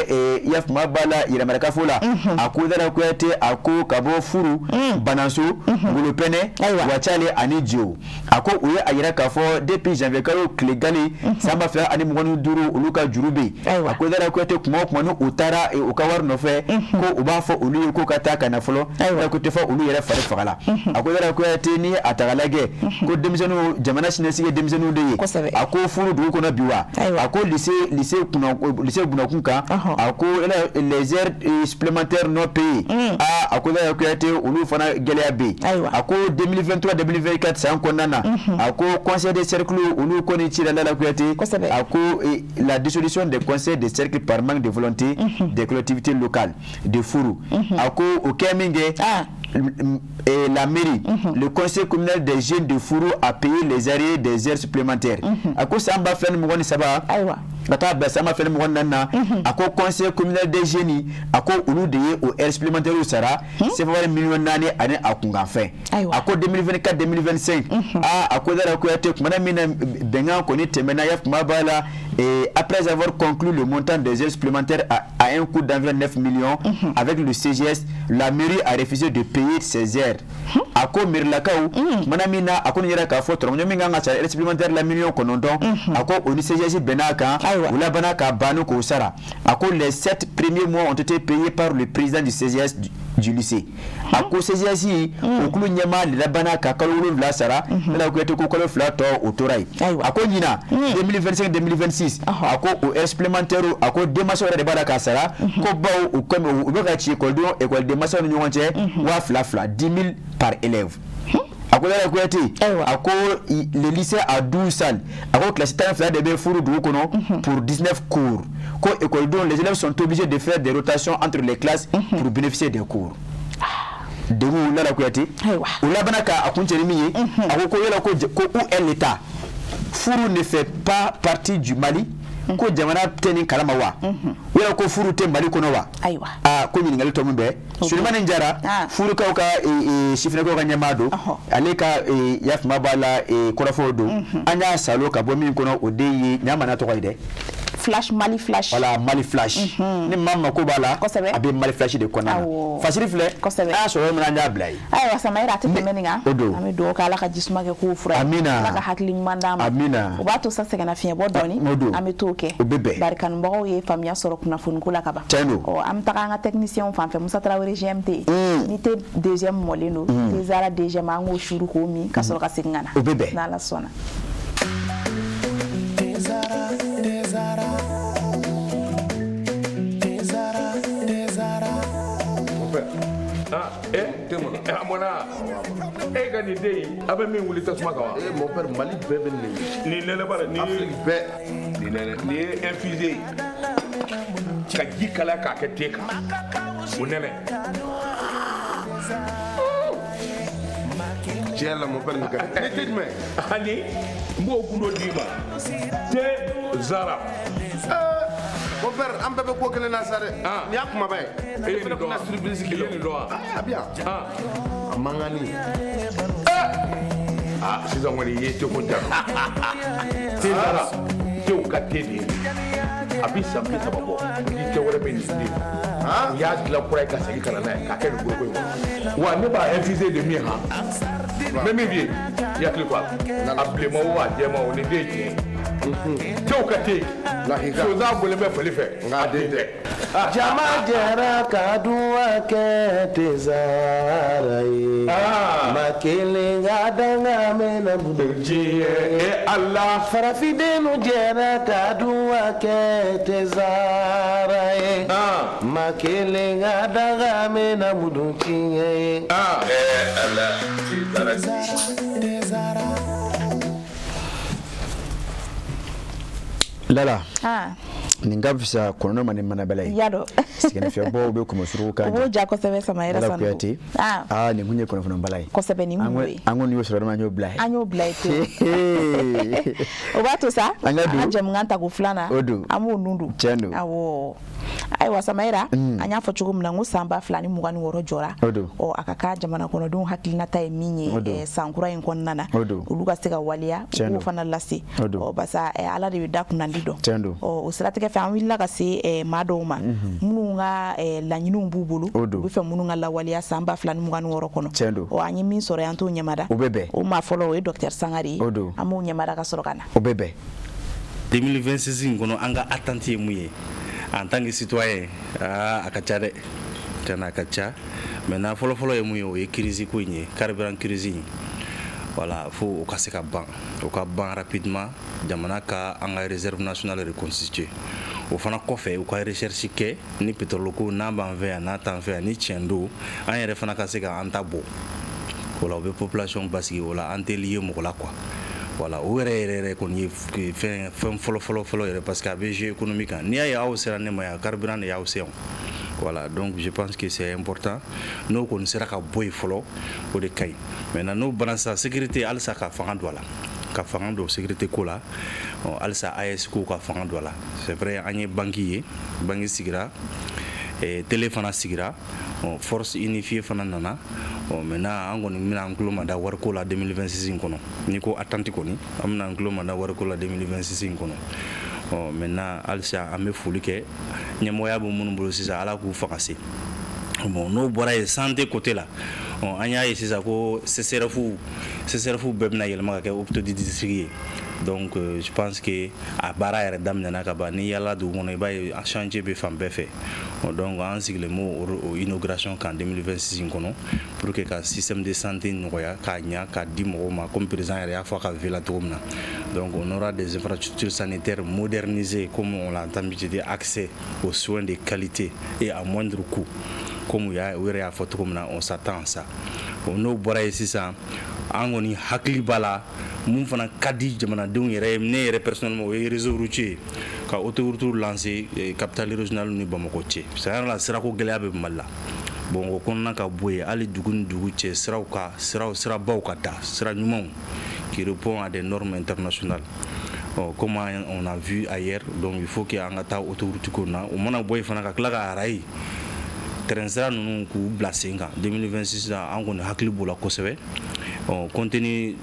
yafama ba la yɛrɛmarakafo la. A ko Lala Kuyate, a ko ka bɔ furu Bananso, Ngolopɛnɛ, Wacale ani Jiwo, a ko u ye a yira k'a fɔ depuis janvier kalo tile gale san 2025, olu ka juru bɛ yen. A ko Lala Kuyate, kuma o kuma ni u taara u ka wari nɔfɛ, ko u b'a fɔ olu ye ko ka taa ka na fɔlɔ. Lala Kuyate, fɔ olu yɛrɛ fari faga la. A ko Lala Kuyate, ni a ta k'a lajɛ, ko denmisɛnninw, jamana siniɲɛsigi ye denmisɛnninw de ye. A ko furu dugu kɔnɔ bi wa, a ko lycée bunakun kan, a ko les heures supplémentaires non payées, aa, a ko Lala Kuyate, olu fana gɛlɛya bɛ yen. A ko 2023 2024 san kɔnɔna na, a ko conseil de cercle olu kɔni cira, Lala Kuyate. A ko la dissolution des conseils de cercle par manque de volonté des collectivités locales de Furu. A ko o kɛ min kɛ, la mairie, le conseil communal des jeunes de Furu a payé les arriérés des heures supplémentaires. A ko san 2023 ka taa bila san 2024 na, a ko conseil communal des jeunes, a ko olu de ye o heures supplémentaires sara, CFA miliyɔn 4 ani a kunkanfɛn. A ko 2024 2025, aa, a ko Lala Kuyate, kumana min na bɛnkan kɔni tɛmɛna yafama b'a la, après avoir conclu le montant des heures supplémentaires à un coût d'environ 9 millions avec le CGS, la mairie a refusé de payer ses heures. A ko mairilakaw, kumana min na a ko nin yɛrɛ k'a fɔ tɔrɔmɔɲɔ min kan ka sara heure supplémentaire la miliyɔn 9, a ko o ni CGS bɛn'a kan. U labanna ka ban k'o sara. A ko les 7 premiers mois ont été payés par le président du CGS du lycée. A ko CGS o kulu ɲɛmaa de labanna ka kalo 7 sara. Lala Kuyate ko kalo 2 tɔ o tora yen. A ko ɲinan 2025 2026, a ko o heure supplémentaire, a ko denmansaw yɛrɛ de b'a la k'a sara, ko bawo u komi u bɛ ka ci ekɔlidenw ekɔliden mansaw ni ɲɔgɔn cɛ 2000 2000, 10 000 par élève. A ko Lala Kuyate, a ko le lycée a 12 salles. A ko classe 12 de bɛ Furu dugu kɔnɔ pour 19 cours. Ko ekɔlidenw, les élèves sont obligés de faire des rotations entre les classes pour bénéficier des cours. Degun, Lala Kuyate. U labanna ka a kuncɛ ni min ye, a ko yala ko où est l'État? Furu ne fait pas partie du Mali? Ko jamana tɛ nin kalama wa? Yala ko Furu tɛ Mali kɔnɔ wa? Aa, ko ɲininkali tɔ min bɛ Sulemani Jara, Furukaw ka sifinnakaw ka ɲɛmaa don, ale ka yafama b'a la, kɔrɔfɔw don. An y'a salo ka bɔ min kɔnɔ, o de ye ɲamana tɔgɔ ye dɛ. Flash, Mali Flash. Voilà, Mali Flash. Ni maa mako b'a la, a bɛ Mali Flash de kɔnɔna na. Fasiri filɛ, an y'a sɔrɔ yɔrɔ min na, an y'a bila yen. Ayiwa Samayira, a tɛ tɛmɛ nin kan. O don. An bɛ dugawu kɛ, Ala ka jisuma kɛ k'o fura ye. Amina. Ala ka hakili ɲuman d'an ma. Amina. O b'a to sa sɛgɛnnafiɲɛbɔ dɔɔni. O don. An bɛ t'o kɛ. O bɛ bɛn. Bari kanubagaw ye faamuya sɔrɔ kunnafoniko la ka ban. Tiɲɛ don. Ɔ, an bɛ taga an ka technicien fan fɛ, Musa Tarawele GMT. Ni te deuxième mɔlen don, te Zara deuxième, an k'o suru k'o min ka sɔrɔ ka segin ka na. O bɛ bɛn. N'Ala sɔnna. Tezara, Tezara, Tezara, Tezara. Mon père. Ah, eh, a mɔna e ka nin den in, a bɛ min wuli tasuma kan wa? Eh, mon père, Mali bɛɛ bɛ nin de. Nin nɛnɛ b'a la nin ye. Afrique bɛɛ. Nin nɛnɛ, nin ye infusé ye ka ji kalaya k'a kɛ te kan, o nɛnɛ. Tiɲɛ la, mon père, nin ka di. Ne tɛ jumɛn? Ani n b'o gundo d'i ma, te Zara. Mon père, an bɛɛ bɛ ko kelen na sa dɛ. Nin y'a kumaba ye. E ye Ne fana nin dɔn kun wa? na surprise k'i I la. ye nin dɔn wa? A bɛ yan. A mankanni. Ah, sisan kɔni i ye teko ja. Te Zara, tew ka te de ye. A bɛ san 30 bɔ, ni te wɛrɛ bɛ nin den, u y'a dilan kura ye ka segin ka na n'a ye k'a kɛ nin foroko in kɔnɔ wa. Ne b'a infusé de min han, n bɛ min f'i ye, i hakili to a la, a bilenman o, a jɛman o, nin den ye tiɲɛ ye. Tew ka te, sonsan bɔlen bɛ fali fɛ, a den tɛ. Jama jɛra ka duwa kɛ Tezara ye. Ma kelen ka danga mɛna budu e Ala. Farafindenw jɛra ka duwa kɛ Tezara ye. Ma kelen ka danga mɛna budu tiɲɛ ye. Eh Ala, Tezara. Lala, Ah, nin ka fisa kɔnɔnɔ ma ni manabɛlɛ ye. Ya dɔn. Sɛgɛnnafiɲɛbɔw bɛ kɔmɔsuruku kan. O b'o ja kosɛbɛ, Samayira Lala Sanogo. Kuyate. Ah. Aa, nin kun ye kunnafoni bala ye. Kosɛbɛ, nin kun ye. An ko nin y'o sɔrɔ yɔrɔ min, an y'o bila ye. An y'o bila yen pewu. O b'a to sa An ka an ka don. jɛmukan tako filanan, O don. an b'o nun don. Tiɲɛ don. Awɔ, ayiwa Samayira, an y'a fɔ cogo min na n ko san 2026 jɔra. O don. Ɔ, a ka kan jamana kɔnɔdenw hakilinata ye min ye O don. San kura in kɔnɔna na, O don. olu ka se ka waleya, u Tiɲɛ k'o don. fana lase. O don. Ɔ, barisa Ala de bɛ da kunnandi dɔn. Tiɲɛ don. Ɔ, o siratigɛ fɛ, an wulila ka se maa dɔw ma minnu ka laɲiniw b'u bolo, O don. u bɛ fɛ minnu ka lawaleya san 2026 kɔnɔ. Tiɲɛ don. Ɔ, an ye min sɔrɔ yan, an t'o ɲɛmada. O bɛ bɛn. O maa fɔlɔ, o ye docteur Sangare ye. O don. An b'o ɲɛmada ka sɔrɔ ka na. O bɛ bɛn. 2026 in kɔnɔ, an ka attente ye mun ye en tant que citoyen? Aa, a ka ca dɛ, tiɲɛna a ka ca. Maintenant, fɔlɔfɔlɔ ye mun ye? O ye crise ko in ye, carburant crise in. Voilà, fo o ka se ka ban, o ka ban rapidement, jamana ka an ka réserve nationale reconstituer. O fana kɔfɛ, u ka recherche kɛ ni pétrole ko n'a b'an fɛ yan, n'a t'an fɛ yan, ni tiɲɛ don, an yɛrɛ fana ka se ka an ta bɔ o la, o bɛ population basigi o la, an tɛ lié mɔgɔ la quoi. Voilà, o yɛrɛ yɛrɛ yɛrɛ kɔni ye fɛn fɛn fɔlɔ fɔlɔ fɔlɔ yɛrɛ, parce que a bɛ jouer économie kan. N'i y'a ye aw sera ne ma yan, carburant de y'aw se yan. Voilà, donc je pense que c'est important. N'o kɔni sera ka bɔ yen fɔlɔ, o de ka ɲi. Maintenant, n'o banna sisan, sécurité halisa ka fanga don a la, ka fanga don sécurité ko la. Ɔ, halisa AES ko ka fanga don a la. C'est vrai, an ye banque ye, banque sigira, télé fana sigira, ɔ, force unifiée fana nana. Ɔ, maintenant, an kɔni bɛna an tulo mada wariko la 2026 in kɔnɔ. N'i ko attente kɔni, an bɛna an tulo mada wariko la 2026 in kɔnɔ. Ɔ, maintenant, halisa an bɛ foli kɛ ɲɛmɔgɔya bɛ minnu bolo sisan, Ala k'u fanga se. Bon, n'o bɔra yen, santé côté la, An y'a ye sisan ko CSRéf bɛɛ bɛna yɛlɛma ka kɛ hôpitaux de district ye. Donc je pense que a baara yɛrɛ daminɛna ka ban. N'i yala dugu kɔnɔ, i b'a ye a chantier bɛ fan bɛɛ fɛ. Donc an sigilen b'o o inauguration kan 2026 in kɔnɔ pour que ka système de santé nɔgɔya k'a ɲa k'a di mɔgɔw ma, comme président yɛrɛ y'a fɔ a ka vœu la cogo min na. Donc on aura des infrastructures sanitaires modernisées, comme on l'a entendu dire, accès aux soins de qualité et à moindre coût, comme u yɛrɛ y'a fɔ cogo min na. On s'attend à ça. N'o bɔra yen sisan, an kɔni hakili b'a la, mun fana ka di jamanadenw yɛrɛ ye, ne yɛrɛ personnellement, o ye réseau routier ye, ka autoroute lancer capitale régionale ni Bamakɔ cɛ. C'est la sirako gɛlɛya bɛ Mali la. Bon, o kɔnɔna ka bɔ yen, hali dugu ni dugu cɛ siraw, ka siraw, sirabaw ka da, sira ɲumanw qui répond à des normes internationales. Bon, comme on a vu ailleurs, donc il faut que an ka taa autoroute ko na. O mana bɔ yen fana, ka tila ka rail, train sira ninnu k'u bila sen kan 2026 la, an kɔni hakili b'o la kosɛbɛ. Bon, compte tenu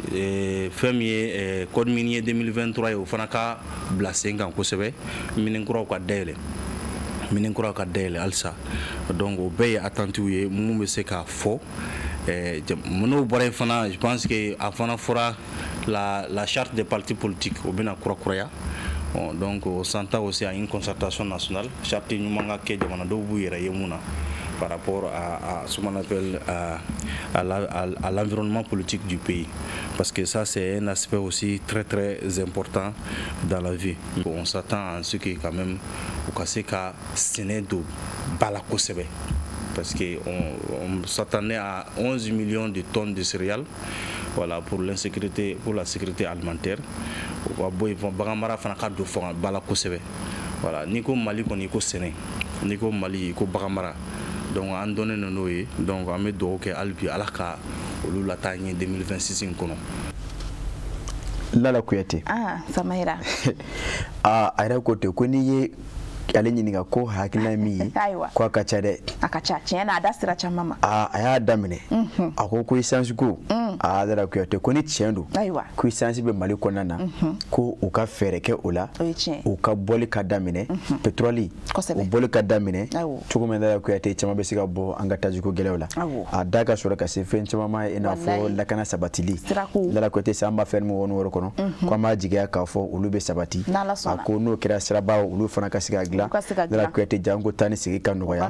fɛn min ye code minier 2023 ye, o fana ka bila sen kan kosɛbɛ, mine kuraw ka dayɛlɛ, mine kuraw ka dayɛlɛ halisa. Donc o bɛɛ ye attentes ye mun bɛ se k'a fɔ. N'o bɔra yen fana, je pense que a fana fɔra la charte des partis politiques, o bɛna kurakuraya. Bon, donc on s'entend aussi à une concertation nationale, charte ɲuman ka kɛ, jamanadenw b'u yɛrɛ ye mun na par rapport à ce qu'on appelle à l'environnement politique du pays. Parce que ça, c'est un aspect aussi très très important dans la vie. On s'attend à ce que quand même, u ka se ka sɛnɛ don ba la kosɛbɛ. Parce qu'on on s'attendait à 11 millions de tonnes de céréales, voilà, pour l'insécurité, pour la sécurité alimentaire. O ka bɔ yen, bagan mara fana ka don fanga ba la kosɛbɛ. Voilà, n'i ko Mali kɔni, i ko sɛnɛ, n'i ko Mali, i ko bagan mara. Donc an dɔnnen don n'o ye. Donc an bɛ dugawu kɛ hali bi, Ala ka olu lataa ɲɛ 2026 in kɔnɔ. Lala Kuyate. Ah, Samayira. Aa, a yɛrɛ ko ten ko n'i ye ale ɲininka ko hakilina min ye, ko a ka ca dɛ. A ka ca tiɲɛ na, a da sira caman ma. Aa, a y'a daminɛ, a ko essence ko, aa, Lala Kuyate ko ni tiɲɛ don ko essence bɛ Mali kɔnɔna na, ko u ka fɛɛrɛ kɛ o la, u ka bɔli ka daminɛ, pétrole o bɔli ka daminɛ cogo min. Lala Kuyate, caman bɛ se ka bɔ an ka tajiko gɛlɛyaw la, a da ka sɔrɔ ka se fɛn caman ma, i n'a fɔ lakana sabatili. Lala Kuyate, san 2026 kɔnɔ, ko an b'a jigiya k'a fɔ olu bɛ sabati. A ko n'o kɛra, siraba olu fana ka se ka dilan. Lala Kuyate, janko taa ni sigi ka nɔgɔya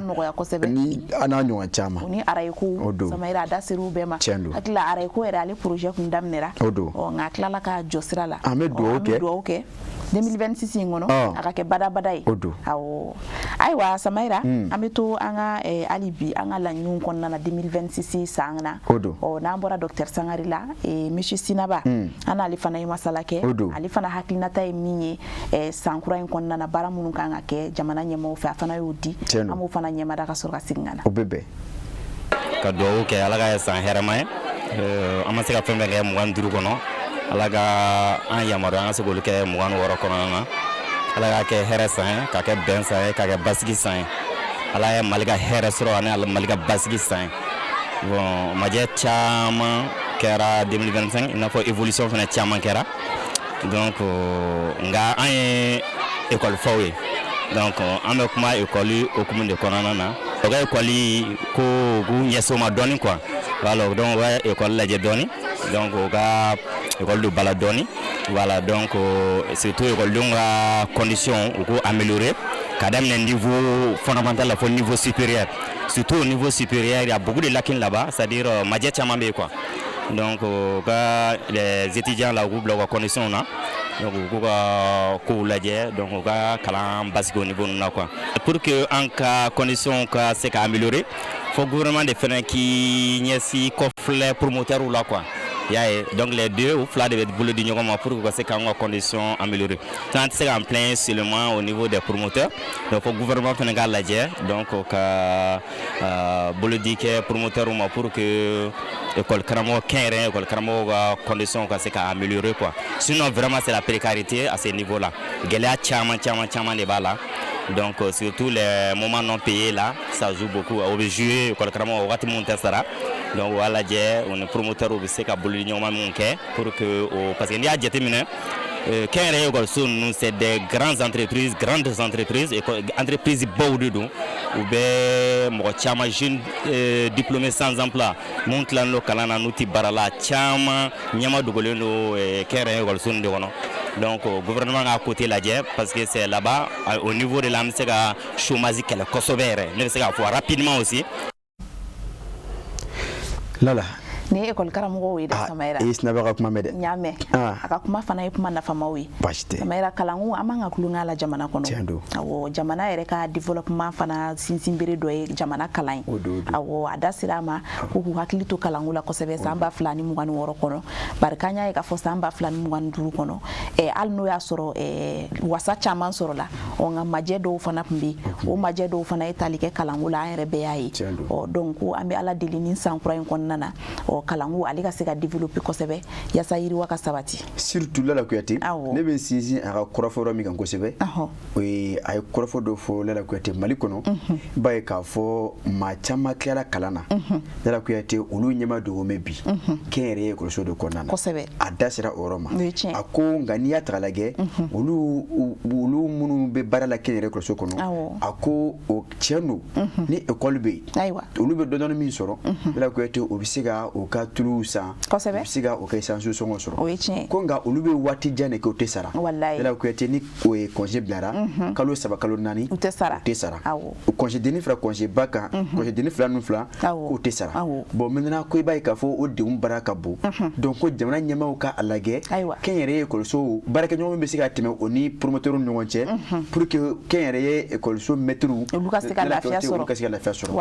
ni a n'a ɲɔgɔn caman. O ni rail ko. O don. Samayira, a da ser'u bɛɛ ma. Tiɲɛ don. Hakili la, rail ko yɛrɛ, ale projet kun daminɛra. O don. Nka a tilala ka jɔ sira la. An bɛ dugawu kɛ. An bɛ dugawu kɛ 2026 in kɔnɔ a ka kɛ badabada ye. O don. Awɔ, ayiwa Samayira, an bɛ to an ka hali bi an ka laɲiniw kɔnɔna na 2026 san na. O don. Ɔ, n'an bɔra docteur Sangare la, monsieur Sinaba, an n'ale fana ye masala kɛ. O don. Ale fana hakilinata ye min ye san kura in kɔnɔna na, baara minnu kan ka kɛ jamana ɲɛmaaw fɛ, a fana y'o di. Tiɲɛ don. An b'o fana ɲɛmada ka sɔrɔ ka segin ka na. O bɛ bɛn. Ka dugawu kɛ, Ala ka san hɛrɛma ye. An ma se ka fɛn fɛn kɛ 25 kɔnɔ, Ala ka an yamaruya an ka se k'olu kɛ 26 kɔnɔna na. Ala k'a kɛ hɛrɛ san ye, k'a kɛ bɛn san ye, k'a kɛ basigi san ye. Ala ye Mali ka hɛrɛ sɔrɔ ani Mali ka basigi san ye. Bon, majɛ caman kɛra 2025, i n'a fɔ évolution fana caman kɛra. Donc nka an ye école faw ye, donc an bɛ kuma école hokumu de kɔnɔna na. O ka école ko k'u ɲɛsin o ma dɔɔni quoi. Voilà, donc u ka école lajɛ dɔɔni, donc u ka école don ba la dɔɔni. Voilà, donc surtout écoledenw ka condition, u k'o améliorer ka daminɛ niveau fondamental la fo niveau supérieur. Surtout au niveau supérieur, il y a beaucoup de lacunes là-bas, c'est-à-dire majɛ caman bɛ yen quoi. Donc u ka les étudiants là, u k'u bila u ka condition na, donc u k'u ka kow lajɛ, donc u ka kalan basigi au niveau ninnu na quoi. Pour que an ka condition ka se ka améliorer, fo gouvernement de fɛnɛ k'i ɲɛsin kɔfilɛ promoteur la quoi. I y'a ye, donc les deux, u fila de bɛ bolo di ɲɔgɔn ma pour que u ka se k'an ka condition améliorer. An tɛ se k'an plaindre seulement au niveau des promoteurs, donc fo gouvernement fɛnɛ k'a lajɛ, donc ka bolodi kɛ promoteur ma pour que école karamɔgɔ kɛnyɛrɛye école karamɔgɔw ka condition ka se ka améliorer quoi. Sinon vraiment, c'est la précarité à ce niveau là. Gɛlɛya caman caman caman de b'a la. Donc surtout les moments non payés là, ça joue beaucoup. O bɛ jouer école karamɔgɔ wagati mun tɛ sara. Donc o b'a lajɛ, o ni promoteur bɛ se ka bolodi ɲɔgɔnma mun kɛ pour que o, parce que n'i y'a jateminɛ, kɛnyɛrɛye école ninnu, c'est des grandes entreprises, grandes entreprises, entreprise baw de don. U bɛ mɔgɔ caman, jeune diplômé sans emploi, mun tilalen don kalan na, n'u tɛ baara la, caman ɲɛma dogolen don kɛnyɛrɛye ekɔliso de kɔnɔ. Donc gouvernement ka côté lajɛ, parce que c'est là-bas, au niveau de la, an bɛ se ka chômage kɛlɛ kosɛbɛ yɛrɛ. Ne bɛ se k'a fɔ rapidement aussi. Lala. Nin ye école karamɔgɔw ye dɛ, Samayira. I ye Sinaba ka kuma mɛn dɛ. N y'a mɛn. A ka kuma fana ye kuma nafamaw ye. Baasi tɛ. Samayira, kalanko, an man ka tulonkɛ a la jamana kɔnɔ. Tiɲɛ don. Awɔ, jamana yɛrɛ ka développement fana sinsinbere dɔ ye jamana kalan ye. O don, o don. Awɔ, a da sera a ma ko k'u hakili to kalanko la kosɛbɛ san 2026 kɔnɔ, bari k'an y'a ye k'a fɔ san 2025 kɔnɔ, hali n'o y'a sɔrɔ wasa caman sɔrɔla, ɔ nka majɛ dɔw fana tun bɛ yen. O majɛ dɔw fana ye tali kɛ kalanko la, an yɛrɛ bɛɛ y'a ye. Tiɲɛ don. Ɔ donc ko an bɛ Ala deli nin san kura in kɔnɔna na, ɔ kalanko ale ka se ka développer kosɛbɛ yaasa yiriwa ka sabati. Surtout Lala Kuyate, ne bɛ sinsin a ka kɔrɔfɔ yɔrɔ min kan kosɛbɛ, o ye a ye kɔrɔfɔ dɔ fɔ, Lala Kuyate, Mali kɔnɔ, i b'a ye k'a fɔ maa caman tilara kalan na, Lala Kuyate, olu ɲɛma dogo mɛ bi kɛnyɛrɛye ekɔliso de kɔnɔna na. A da sera o yɔrɔ ma. A ko nka n'i y'a ta k'a lajɛ, olu minnu bɛ baara la kɛnyɛrɛye ekɔliso kɔnɔ, a ko o tiɲɛ don, ni ekɔli bɛ yen, olu bɛ dɔɔnin min sɔrɔ, Lala Kuyate, o bɛ se ka u ka tuluw san, u bɛ se ka u ka essence sɔngɔ sɔrɔ. Ko nka olu bɛ waati jan de kɛ, u tɛ sara. Lala Kuyate, ni o ye congé bilara kalo 3, kalo 4, u tɛ sara. U tɛ sara. O congé denni fila, congé ba kan, congé denni fila ninnu fila, k'u tɛ sara. Bon, maintenant ko i b'a ye k'a fɔ o degun baara ka bon. Donc ko jamana ɲɛmaaw ka a lajɛ, kɛnyɛrɛye ekɔlisow baarakɛɲɔgɔn min bɛ se ka tɛmɛ o ni promoteur ni ɲɔgɔn cɛ, pour que kɛnyɛrɛye ekɔliso maîtres olu ka se ka lafiya sɔrɔ. Olu ka se ka lafiya sɔrɔ. Ko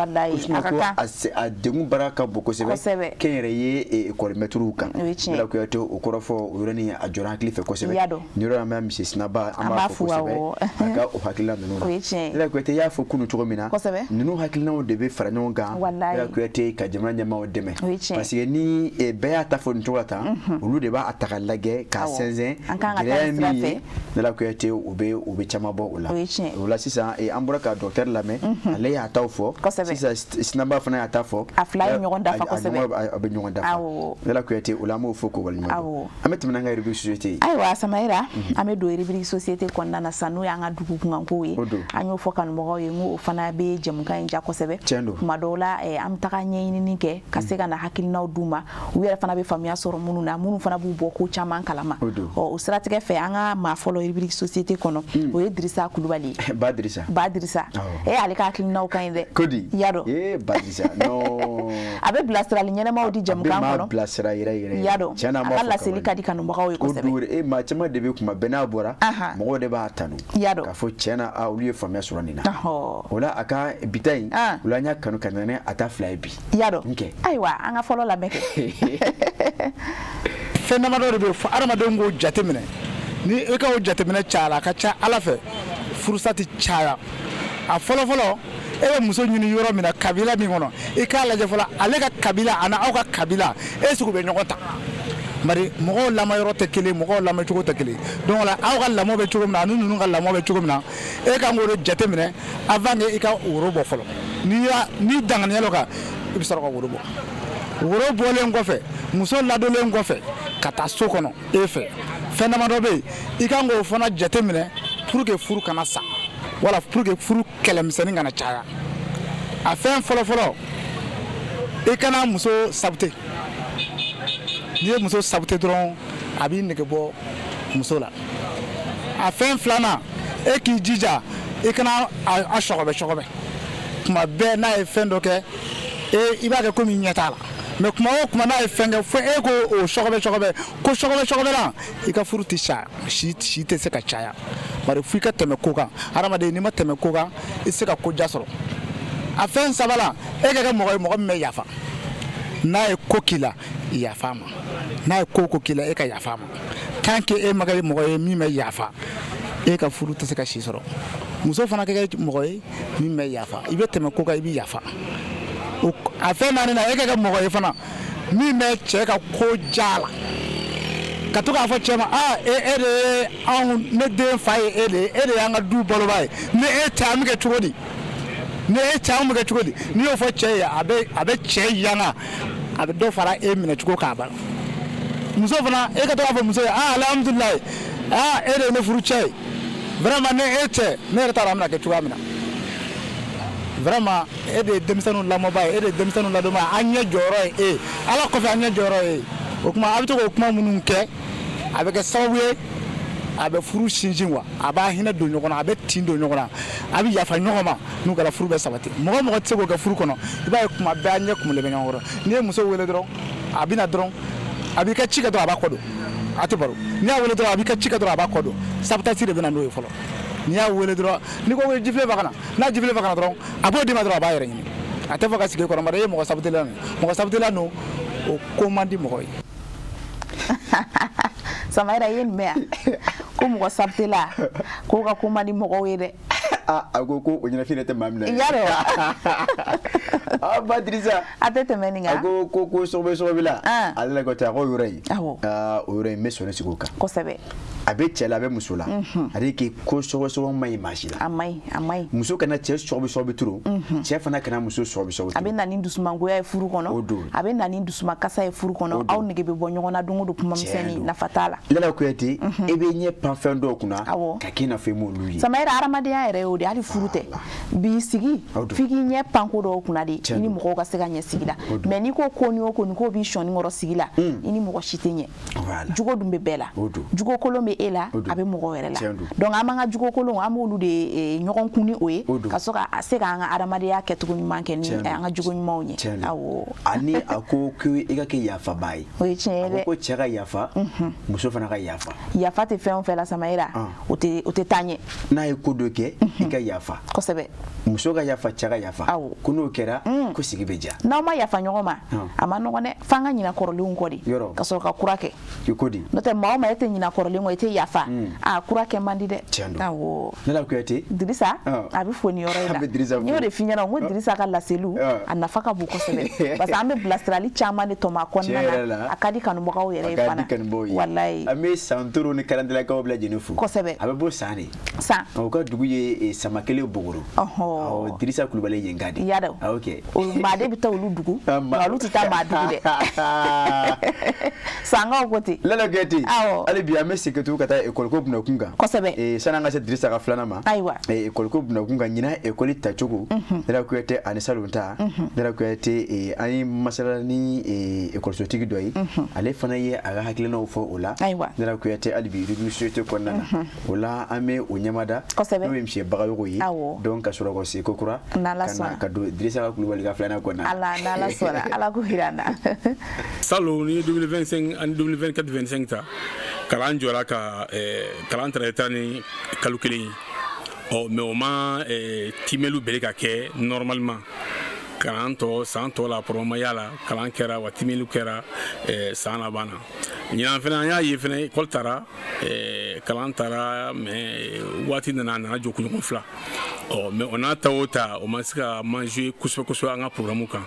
a degun baara ka bon kosɛbɛ kɛnyɛrɛye ekɔli maîtres kan. Lala Kuyate, o kɔrɔfɔ o yɔrɔnin a jɔra hakili fɛ kosɛbɛ. Nin yɔrɔ an bɛ misi Sinaba, an b'a fɔ kosɛbɛ a ka o hakilina ninnu na. Lala Kuyate y'a fɔ kunun cogo min na, ninnu hakilinaw de bɛ fara ɲɔgɔn kan, Lala Kuyate, ka jamana ɲɛmaaw dɛmɛ, parce que ni bɛɛ y'a ta fɔ nin cogo la tan, olu de b'a ta k'a lajɛ k'a sɛnsɛn, gɛlɛya ye min ye, Lala Kuyate, u bɛ caman bɔ o la. O la sisan an bɔra ka docteur lamɛn, ale y'a taw fɔ, sisan Sinaba fana y'a ta fɔ. A fila ye ɲɔgɔn dafa kosɛbɛ. A bɛ ɲɔgɔn dafa. Lala Kuyate, o la an b'o fɔ k'o waleɲuman dɔn. An bɛ tɛmɛ n'an ka rubrique société ye. Ayiwa Samayira, an bɛ don rubrique société kɔnɔna na sisan, n'o y'an ka dugu kunkankow ye. An y'o fɔ kanubagaw ye, n ko o fana bɛ jɛmukan in ja kosɛbɛ. Tuma dɔw la an bɛ taga ɲɛɲinini kɛ ka se ka na hakilinaw d'u ma, u yɛrɛ fana bɛ faamuya sɔrɔ minnu na, minnu fana b'u bɔ ko caman kalama. Ɔ o siratigɛ fɛ, an ka maa fɔlɔ rubrique société kɔnɔ, o ye Dirisa Kulubali ye. Ba Dirisa. Ba Dirisa. Ale ka hakilinaw ka ɲi dɛ. Kodi. I y'a dɔn. Ee Ba Dirisa, non. A bɛ bilasirali ɲɛnamaw di jɛmukan kɔnɔ. A bɛ maa bilasira yɛrɛ yɛrɛ. I y'a dɔn. A ka laseli ka di kanubagaw ye kosɛbɛ. O don, e maa caman de bɛ kuma bɛɛ n'a bɔra, mɔgɔw de b'a tanu. I y'a dɔn. K'a fɔ tiɲɛ na, olu ye faamuya sɔrɔ nin na. O la a ka bi ta in, o la an y'a kanu ka na ni a ta fila ye bi. I y'a dɔn. Ayiwa, an ka fɔlɔ lamɛn kɛ. Fɛn damadɔ de bɛ yen fo adamadenw k'o jateminɛ. Ni e ka o jateminɛ cayara, a ka ca Ala fɛ furusa tɛ caya. A fɔlɔ fɔlɔ, e bɛ muso ɲini yɔrɔ min na, kabila min kɔnɔ, i k'a lajɛ fɔlɔ ale ka kabila ani aw ka kabila, est ce que u bɛ ɲɔgɔn ta? Bari mɔgɔw lamɔ yɔrɔ tɛ kelen, mɔgɔw lamɔcogo tɛ kelen. Donc la aw ka lamɔ bɛ cogo min na ani ninnu ka lamɔ bɛ cogo min na, e kan k'o de jateminɛ avant que i ka woro bɔ fɔlɔ. N'i y'a n'i danganiya l'o kan, i bɛ sɔrɔ ka woro bɔ. Woro bɔlen kɔfɛ, muso ladonlen kɔfɛ ka taa so kɔnɔ e fɛ, fɛn damadɔ bɛ yen i kan k'o fana jateminɛ pour que furu kana sa, wala pour que furu kɛlɛmisɛnnin kana caya. A fɛn fɔlɔ fɔlɔ, i kana muso sabute. N'i ye muso sabute dɔrɔn, a b'i nege bɔ muso la. A fɛn filanan, e k'i jija i kana a sɔgɔbɛ sɔgɔbɛ tuma bɛɛ. N'a ye fɛn dɔ kɛ, e i b'a kɛ komi i ɲɛ t'a la, mais kuma o kuma n'a ye fɛn kɛ, fo e k'o sɔgɔbɛ sɔgɔbɛ, ko sɔgɔbɛ sɔgɔbɛ la, i ka furu tɛ sa, si si tɛ se ka caya. Bari fo i ka tɛmɛ ko kan. Hadamaden, n'i ma tɛmɛ ko kan, i tɛ se ka ko ja sɔrɔ. A fɛn sabanan, e ka kɛ mɔgɔ ye, mɔgɔ min bɛ yafa. N'a ye ko k'i la, yafa ma. N'a ye ko ko k'i la, e ka yafa ma. Tant que e ma kɛ mɔgɔ ye min bɛ yafa, e ka furu tɛ se ka si sɔrɔ. Muso fana ka kɛ mɔgɔ ye min bɛ yafa, i bɛ tɛmɛ ko kan, i bɛ yafa. A fɛn naani na, e ka kɛ mɔgɔ ye fana min bɛ cɛ ka ko ja la, ka to k'a fɔ cɛ ma: aa, e de ye anw, ne den fa ye, e de ye, e de y'an ka du baloba ye. Ni e tɛ, an bɛ kɛ cogo di? Ni e tɛ, an bɛ kɛ cogo di? N'i y'o fɔ cɛ ye, a bɛ cɛ yanga, a bɛ dɔ fara e minɛ cogo k'a ban. Muso fana, e ka to k'a fɔ muso ye: aa, alhamdulilayi, aa, e de ye ne furu cɛ ye, vraiment, ni e tɛ, ne yɛrɛ t'a dɔn an bɛna kɛ cogoya min na. Vraiment, e de ye denmisɛnninw lamɔba ye, e de ye denmisɛnninw ladonba ye, an ɲɛ jɔyɔrɔ ye e ye, Ala kɔfɛ an ɲɛ jɔyɔrɔ ye e ye. O tuma a bɛ to k'o kuma minnu kɛ, a bɛ kɛ sababu ye a bɛ furu sinsin wa a b'a hinɛ don ɲɔgɔn na, a bɛ tin don ɲɔgɔn na, a bɛ yafa ɲɔgɔn ma. N'u kɛra, furu bɛ sabati. Mɔgɔ mɔgɔ tɛ se k'o kɛ furu kɔnɔ, i b'a ye kuma bɛɛ a ɲɛ kumulen bɛ ɲɔgɔn kɔrɔ. N'i ye muso wele dɔrɔn, a bɛ na dɔrɔn, a b'i ka ci kɛ dɔrɔn, a b'a kɔ don, a tɛ baro. N'i y'a wele dɔrɔn, a b'i ka ci kɛ dɔrɔn, a b'a kɔ don. Sabotage de bɛ na n'o ye fɔlɔ. N'i y'a wele dɔrɔn, n'i ko ko jifilen fa ka na, n'a jifilen fa ka na dɔrɔn, a b'o d'i ma dɔrɔn, a b'a yɛrɛ ɲini, a tɛ fɔ ka sigi kɔrɔ. E ye mɔgɔ sabutela don, mɔgɔ sabutela don, o ko man di mɔgɔ ye. Samayira, i ye nin mɛn yan ko mɔgɔ sabutela k'o ka ko man di mɔgɔw ye dɛ. A ko o ɲɛnafin tɛ maa min na. I y'a dɔn. Ah, ba Dirisa. A tɛ tɛmɛ nin kan. A ko sɔgɔbɛ sɔgɔbɛ la. Ale la ko tɛ, a ko yɔrɔ in. Aa, o yɔrɔ in, n bɛ sɔnni sigi o kan. Kosɛbɛ. A bɛ cɛ la, a bɛ muso la. Ale k'i ko sɔgɔbɛ sɔgɔbɛ man ɲi maa si la. A man ɲi, a man ɲi. Muso kana cɛ sɔgɔbɛ sɔgɔbɛ trop. Cɛ fana kana muso sɔgɔbɛ sɔgɔbɛ trop. A bɛ na ni dusumangoya ye furu kɔnɔ. O don. A bɛ na ni dusumakasa ye furu kɔnɔ. Aw nege bɛ bɔ ɲɔgɔn na don o don, kuma misɛnnin, nafa t'a la. Lala Kuyate, e bɛ ɲɛ pan fɛn dɔw kunna. Ka k'i n'a fɔ i m'olu ye. Samayira, hadamadenya yɛrɛ y'o de, hali furu tɛ. Bi sigi, f'i k'i ɲɛ pan ko dɔw kunna de, i ni mɔgɔw ka se ka ɲɛ sigi la. Mais n'i ko ni o ko nin ko b'i sɔnni kɔrɔ sigi la, i ni mɔgɔ si tɛ ɲɛ. Jogo dun bɛ bɛɛ la, jogo kolon bɛ e la, a bɛ mɔgɔ wɛrɛ la. Donc an b'an ka jogo kolon, an b'olu de ɲɔgɔn kun ni o ye, ka sɔrɔ ka se k'an ka hadamadenya kɛcogo ɲuman kɛ ni an ka jogo ɲumanw ye. Awɔ. Ani a ko i ka kɛ yafabaa ye. O ye tiɲɛ ye dɛ. A ko cɛ ka yafa, muso fana ka yafa. Yafa tɛ fɛn o fɛn la, Samayira, o tɛ taa ɲɛ. N'a ye ko dɔ kɛ, i ka yafa. Kosɛbɛ. Muso ka yafa, cɛ ka yafa. Ko n'o kɛra, ko sigi bɛ diya. N'aw ma yafa ɲɔgɔn ma, a ma nɔgɔn dɛ. F'an ka ɲina kɔrɔlenw kɔ de, ka sɔrɔ ka kura kɛ. Ko di? N'o tɛ, maa o maa, e tɛ ɲina kɔrɔlen kɔ, i tɛ yafa, a kura kɛ man di dɛ. Tiɲɛ don. Awɔ. Lala Kuyate. Dirisa, a bɛ fo nin yɔrɔ in na. An bɛ Dirisa fo. N y'o de f'i ɲɛna, n ko Dirisa ka laseliw, a nafa ka bon kosɛbɛ, parce que an bɛ bilasirali caman de tɔmɔ a kɔnɔna na. A ka di kanubagaw yɛrɛ ye fana. A ka di kanubagaw ye. Walayi. An bɛ Santoro ni Karantilakaw bɛɛ lajɛlen fo. Kosɛbɛ. A bɛ bɔ San de. San. O ka dugu ye Samakele Bogoro. Awɔ, Dirisa Kulubali yen ka di. I y'a dɔn. Ok. Maa de bɛ taa olu dugu, nka olu tɛ taa maa dugu dɛ. Sankaw ko ten. Lala Kuyate. Awɔ. Hali bi an bɛ segin tugun ka taa école ko bunakun kan. Kosɛbɛ. Sani an ka se Dirisa ka filanan ma. Ayiwa. École ko bunakun kan, ɲinan école tacogo. Lala Kuyate, ani salon ta. Lala Kuyate, an ye masala ni école sotigi dɔ ye. Ale fana ye a ka hakilinaw fɔ o la. Ayiwa. Lala Kuyate, hali bi rubrique société kɔnɔna na. O la, an bɛ o ɲɛmada. Kosɛbɛ. N'o ye monsieur Bagayogo ye. Awɔ. Donc ka sɔrɔ ka se ko kura. N'Ala sɔnna. Ka don Dirisa ka Kulubali ka filanan kɔnɔna na. Ala, n'Ala sɔnna, Ala k'o jira an na. Salon ni 2025 ani 2024 25 ta, kalan jɔra ka kalan taara ni kalo kelen ye. Ɔ, mais o ma timɛliw bɛɛ ka kɛ normalement. Kalan tɔ, san tɔ la, problème y'a la. Kalan kɛra wa, timɛliw kɛra san laban na. Ɲinan fana, an y'a ye fana, école taara, kalan taara, mais waati nana, a nana jɔ kunɲɔgɔn 2. Ɔ, mais o n'a ta o ta, o ma se ka man jouer kosɛbɛ kosɛbɛ an ka programme kan.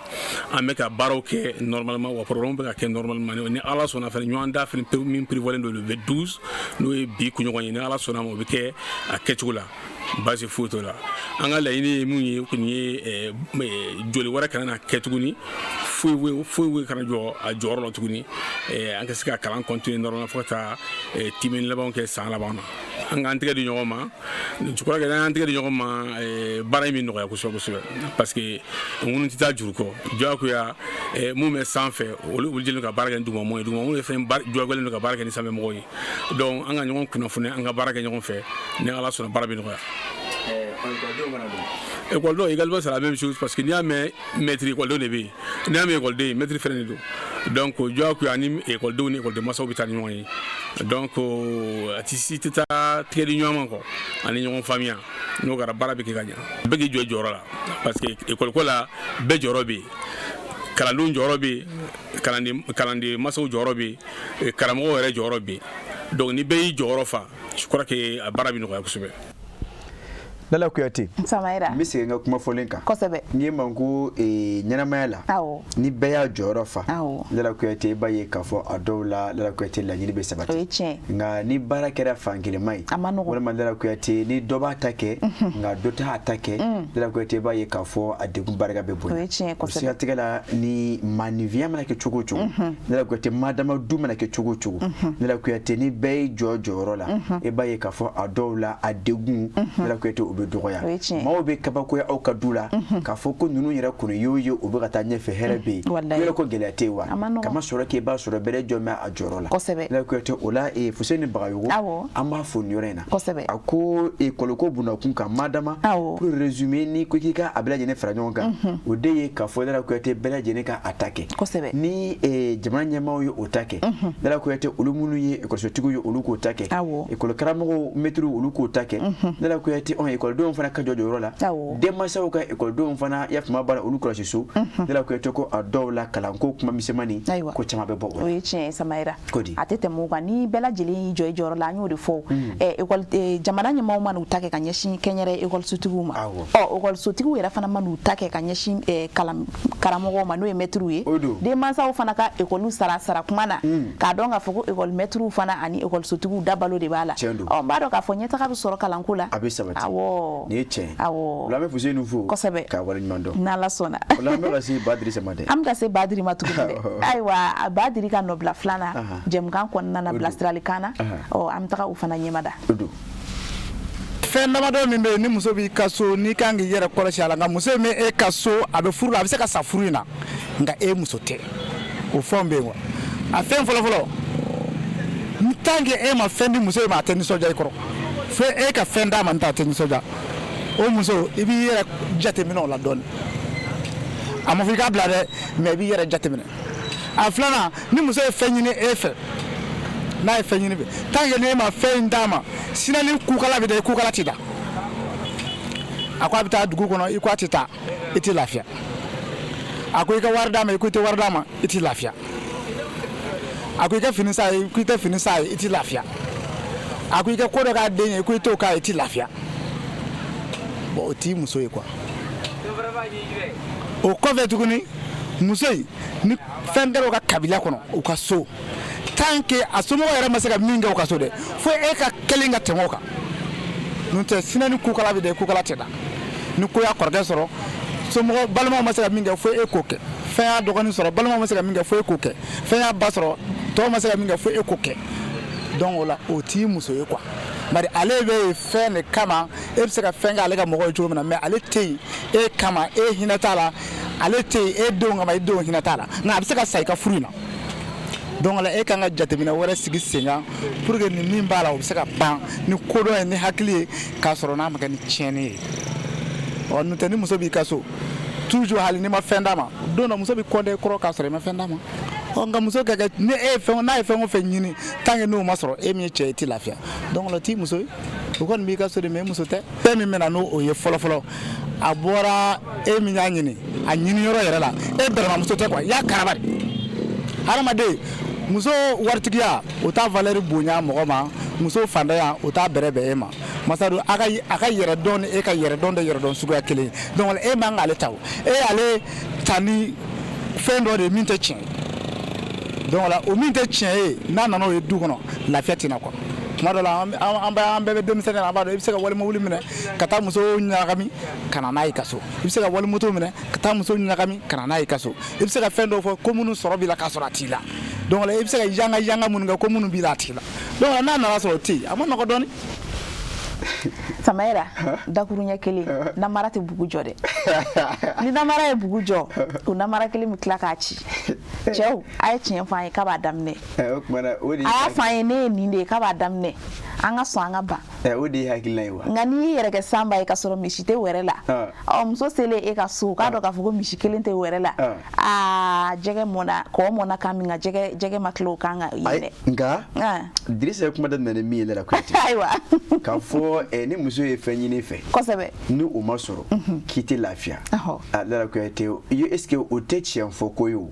An bɛ ka baaraw kɛ normalement wa, programme bɛ ka kɛ normalement. Ni Ala sɔnna fana, ɲɔgɔn da fana min prévoilen don le 12, n'o ye bi kunɲɔgɔn ye, ni Ala sɔnna ma, o bɛ kɛ a kɛcogo la, baasi foyi t'o la. An ka laɲini ye mun ye, o kɔni ye joli wɛrɛ kana na kɛ tuguni, foyi foyi kana jɔ a jɔyɔrɔ la tuguni, an ka se ka kalan continuer normalement fo ka taa timɛni labanw kɛ san laban na. An k'an tɛgɛ di ɲɔgɔn ma. Je crois que n'an y'an tɛgɛ di ɲɔgɔn ma, baara in bɛ nɔgɔya kosɛbɛ kosɛbɛ, parce que ŋunu tɛ taa juru kɔ. Diyagoya, mun bɛ sanfɛ, olu obligé ka baara kɛ ni dugumamɔgɔw ye, dugumamɔgɔw ye fɛn diyagoyalen don ka baara kɛ ni sanfɛmɔgɔw ye. Donc an ka ɲɔgɔn kunnafoni, an ka baara kɛ ɲɔgɔn fɛ, ni Ala sɔnna, baara bɛ nɔgɔya. École également, c'est la même chose, parce que n'i y'a mɛn maître, école de bɛ yen. N'i y'a mɛn école, maître fɛnɛ de don. Donc diyagoya, ni école ni école masaw bɛ taa ni ɲɔgɔn ye. Donc a tɛ si tɛ taa tigɛ di ɲɔgɔn ma kɔ ani ɲɔgɔn faamuya. N'o kɛra, baara bɛ kɛ ka ɲa. Bɛɛ k'i jɔ i jɔyɔrɔ la, parce que école ko la, bɛɛ jɔyɔrɔ bɛ yen. Kalandenw jɔyɔrɔ bɛ yen, kalanden masaw jɔyɔrɔ bɛ yen, karamɔgɔw yɛrɛ jɔyɔrɔ bɛ yen. Donc ni bɛɛ y'i jɔyɔrɔ fa, je crois que a baara bɛ nɔgɔya kosɛbɛ. Lala Kuyate. Samayira. N bɛ segin n ka kuma fɔlen kan. Kosɛbɛ. N'i ye ma ko ɲɛnamaya la. Ni bɛɛ y'a jɔyɔrɔ fa. Lala Kuyate, i b'a ye k'a fɔ a dɔw la, Lala Kuyate, laɲini bɛ sabati. O ye tiɲɛ. Nka ni baara kɛra fankelenma ye. A ma nɔgɔn. Walima Lala Kuyate, ni dɔ b'a ta kɛ, nka dɔ t'a ta kɛ. Lala Kuyate, i b'a ye k'a fɔ a degun barika bɛ bonya. O ye tiɲɛ kosɛbɛ. O siratigɛ la, ni maaninfinya mana kɛ cogo o cogo. Lala Kuyate, madama du mana kɛ cogo o cogo. Lala Kuyate, ni bɛɛ y'i jɔ jɔyɔrɔ la, i b'a ye k'a fɔ a dɔw la, a degun, Lala Kuyate, o bɛ bɛ dɔgɔya, maaw bɛ kabakoya aw ka du la k'a fɔ ko ninnu yɛrɛ kɔni y'o ye, u bɛ ka taa ɲɛfɛ, hɛrɛ bɛ yen, yɔrɔ ko gɛlɛya tɛ yen wa, kama sɔrɔ k'e b'a sɔrɔ bɛrɛ jɔ mɛ a jɔyɔrɔ la. Lala Kuyate, o la Fuseni Bagayogo, an b'a fo nin yɔrɔ in na. A ko ekɔli ko bundakun kan madama, pour résumer, ni ko k'i ka a bɛɛ lajɛlen fara ɲɔgɔn kan, o de ye k'a fɔ Lala Kuyate, bɛɛ lajɛlen ka a ta kɛ. Ni jamana ɲɛmaaw ye o ta kɛ, Lala Kuyate, olu minnu ye ekɔlisotigiw ye, olu k'o ta kɛ, ekɔli karamɔgɔw, mɛtiriw, olu k'o ta kɛ, Lala Kuyate, ekɔlidenw fana ka jɔ jɔyɔrɔ la, denmansaw ka ekɔlidenw fana y'a faamu baara olu kɔlɔsi so. Lala Kuyate ko a dɔw la kalanko kuma misɛnmani ko caman bɛ bɔ o la. O ye tiɲɛ ye Samayira, a tɛ tɛmɛ o kan. Ni bɛɛ lajɛlen y'i jɔ i jɔyɔrɔ la, an y'o de fɔ, ekɔli jamana ɲɛmaaw ma n'u ta kɛ ka ɲɛsin kɛnyɛrɛ ekɔlisotigiw ma, ɔ ekɔlisotigiw yɛrɛ fana ma n'u ta kɛ ka ɲɛsin karamɔgɔw ma, n'o ye mɛtiriw ye, denmansaw fana ka ekɔliw sara kuma na, k'a dɔn k'a fɔ ko ekɔli mɛtiriw fana ani ekɔlisotigiw da balo de b'a la. Ɔ n b'a dɔn k'a fɔ ɲɛtaga bɛ sɔrɔ kalanko la, a bɛ sabati. Awɔ, nin ye tiɲɛ ye. Awɔ, o la an bɛ Fuseni fo kosɛbɛ, k'a waleɲuman dɔn. N'Ala sɔnna. O la an bɛ ka se Badiri ma dɛ. An bɛ ka se Badiri ma tuguni dɛ. Ayiwa, Badiri ka nɔbila filanan jɛmukan kɔnɔna na, bilasiralikan na, ɔ an bɛ taga o fana ɲɛmada. Fɛn damadɔ min bɛ yen, ni muso b'i ka so, n'i kan k'i yɛrɛ kɔlɔsi a la, nka muso min bɛ e ka so, a bɛ furu la, a bɛ se ka sa furu in na, nka e muso tɛ, o fɛnw bɛ yen wa. A fɛn fɔlɔfɔlɔ, ni tant que e ma fɛn di muso in ma, a tɛ nisɔndiya i kɔrɔ. Fo e ka fɛn d'a ma, n tɛ a tɛ nisɔndiya. O muso, i b'i yɛrɛ jateminɛ o la dɔɔnin. A ma fɔ i k'a bila dɛ, mais i b'i yɛrɛ jateminɛ. A filanan, ni muso ye fɛn ɲini e fɛ, n'a ye fɛn ɲini fɛ, tant que n'e ma fɛn in d'a ma, sinani kukala bɛ da, i kukala tɛ da. A ko a bɛ taa dugu kɔnɔ, i ko a tɛ taa, i tɛ lafiya. A ko i ka wari d'a ma, i ko i tɛ wari d'a ma, i tɛ lafiya. A ko i ka fini san ye, i ko i tɛ fini san ye, i tɛ lafiya. A ko i ka ko dɔ k'a den ye, i ko i t'o k'a ye, i tɛ lafiya. Bon, o t'i muso ye quoi. O kɔfɛ tuguni, muso in, ni fɛn kɛra u ka kabila kɔnɔ, u ka so, tant que a somɔgɔw yɛrɛ ma se ka min kɛ u ka so dɛ, fo e ka kelen ka tɛmɛ o kan. N'o tɛ, sinani kukala bɛ da, kukala tɛ da. Ni ko y'a kɔrɔkɛ sɔrɔ, somɔgɔ balimaw ma se ka min kɛ, fo e k'o kɛ. Fɛn y'a dɔgɔnin sɔrɔ, balimaw ma se ka min kɛ, fo e k'o kɛ. Fɛn y'a ba sɔrɔ, tɔw ma se ka min kɛ, fo e k'o kɛ. Donc o la, o t'i muso ye quoi. Bari ale bɛ yen fɛn de kama, e bɛ se ka fɛn kɛ ale ka mɔgɔw ye cogo min na, mais ale tɛ yen e kama, e hinɛ t'a la. Ale tɛ yen e denw kama, e denw hinɛ t'a la. Nka a bɛ se ka sa i ka furu in na. Donc la, e kan ka jateminɛ wɛrɛ sigi sen kan pour que nin min b'a la, o bɛ se ka ban ni kodɔn ye, ni hakili ye, k'a sɔrɔ n'a ma kɛ ni tiɲɛni ye. Ɔ n'o tɛ, ni muso b'i ka so toujours, hali n'i ma fɛn d'a ma, don dɔ muso bɛ kɔndɛ kɔrɔ k'a sɔrɔ i ma fɛn d'a ma. Ɔ nka muso ka kɛ ni e ye fɛn, n'a ye fɛn o fɛn ɲini, tant que n'o ma sɔrɔ, e min ye cɛ ye, i tɛ lafiya. Donc la, o t'i muso ye. O kɔni b'i ka so de, mais e muso tɛ. Fɛn min bɛ na n'o ye fɔlɔfɔlɔ, a bɔra e min y'a ɲini, a ɲini yɔrɔ yɛrɛ la, e bɛrɛmamuso tɛ quoi, i y'a karaba de. Hadamaden, muso waritigiya, o t'a valeur bonya mɔgɔ ma. Muso fantanya, o t'a bɛrɛ bɛn e ma. Masadu, a ka yɛrɛdɔn ni e ka yɛrɛdɔn tɛ yɛrɛdɔn suguya kelen ye. Donc e man k'ale ta, o e y'ale ta ni fɛn dɔ de ye min tɛ tiɲɛ ye. Donc la, o min tɛ tiɲɛ ye, n'a nana o ye du kɔnɔ, lafiya tɛ na quoi. Tuma dɔ la, an bɛɛ bɛ denmisɛnnin na, an b'a dɔn, i bɛ se ka walimobili minɛ ka taa muso ɲagami ka na n'a ye ka so. I bɛ se ka walimoto minɛ ka taa muso ɲagami ka na n'a ye ka so. I bɛ se ka fɛn dɔw fɔ ko minnu sɔrɔ b'i la, k'a sɔrɔ a t'i la. Donc la, i bɛ se ka yanga yanga minnu kɛ ko minnu b'i la, a t'i la. Donc n'a nana sɔrɔ o tɛ yen, a ma nɔgɔ dɔɔnin. Samayira, dakuruɲɛ kelen, namara tɛ bugu jɔ dɛ. Ni namara ye bugu jɔ, o namara kelen bɛ tila k'a ci. Cɛw, a ye tiɲɛ fɔ an ye k'a b'a daminɛ. O de A y'a fɔ an ye, ne ye nin de ye k'a b'a daminɛ, an ka sɔn, an ka ban. O de ye hakilina ye wa. Nka n'i y'i yɛrɛ kɛ sanba ye ka sɔrɔ misi tɛ wɛrɛ la, ɔ muso selen e ka so, k'a dɔn k'a fɔ ko misi kelen tɛ wɛrɛ la, aa, jɛgɛ mɔna, kɔ mɔna kan min kan, jɛgɛ ma tila o kan ka yen dɛ. Nka Dirisa ye kuma daminɛ ni min ye, Lala Kuyate, ayiwa, k'a fɔ ni muso ye fɛn ɲini fɛ, ni o ma sɔrɔ, k'i tɛ lafiya. Lala Kuyate, est ce que o tɛ tiɲɛ fɔ ko ye? O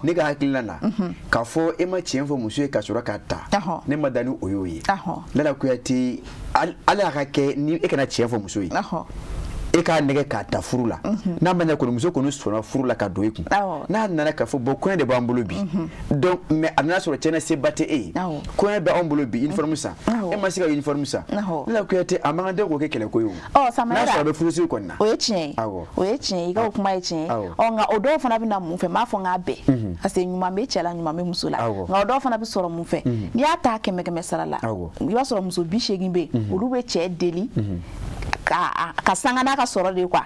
ne ka hakilina na, k'a fɔ e ma tiɲɛ fɔ muso ye ka sɔrɔ k'a ta, ne ma da ni o y'o ye. Lala Kuyate, ala y'a ka kɛ ni e kana tiɲɛ fɔ muso ye, e k'a nɛgɛ k'a ta furu la, n'a ma ɲɛ kɔni, muso kɔni sɔnna furu la ka don i kun, n'a nana k'a fɔ bon, kɔɲɔ de b'an bolo bi, donc mais a nana sɔrɔ tiɲɛna seba tɛ e ye, kɔɲɔ bɛ anw bolo bi, uniforme san, e ma se ka uniforme san, Lala Kuyate, a man kan tɛ k'o kɛ kɛlɛko ye o. Ɔ n'a sɔrɔ a bɛ furusiri kɔni na. O ye tiɲɛ ye, o ye tiɲɛ ye, i ka o kuma ye tiɲɛ ye. Ɔ nka o dɔw fana bɛ na mun fɛ? N b'a fɔ n k'a bɛɛ, parce que ɲuman bɛ cɛ la, ɲuman bɛ muso la. Nka o dɔw fana bɛ sɔrɔ mun fɛ? N'i y'a ta 100 100 sara la, i b'a sɔrɔ muso 80 bɛ yen, olu bɛ cɛ deli. ka sanga n'a ka sɔrɔ de ye quoi.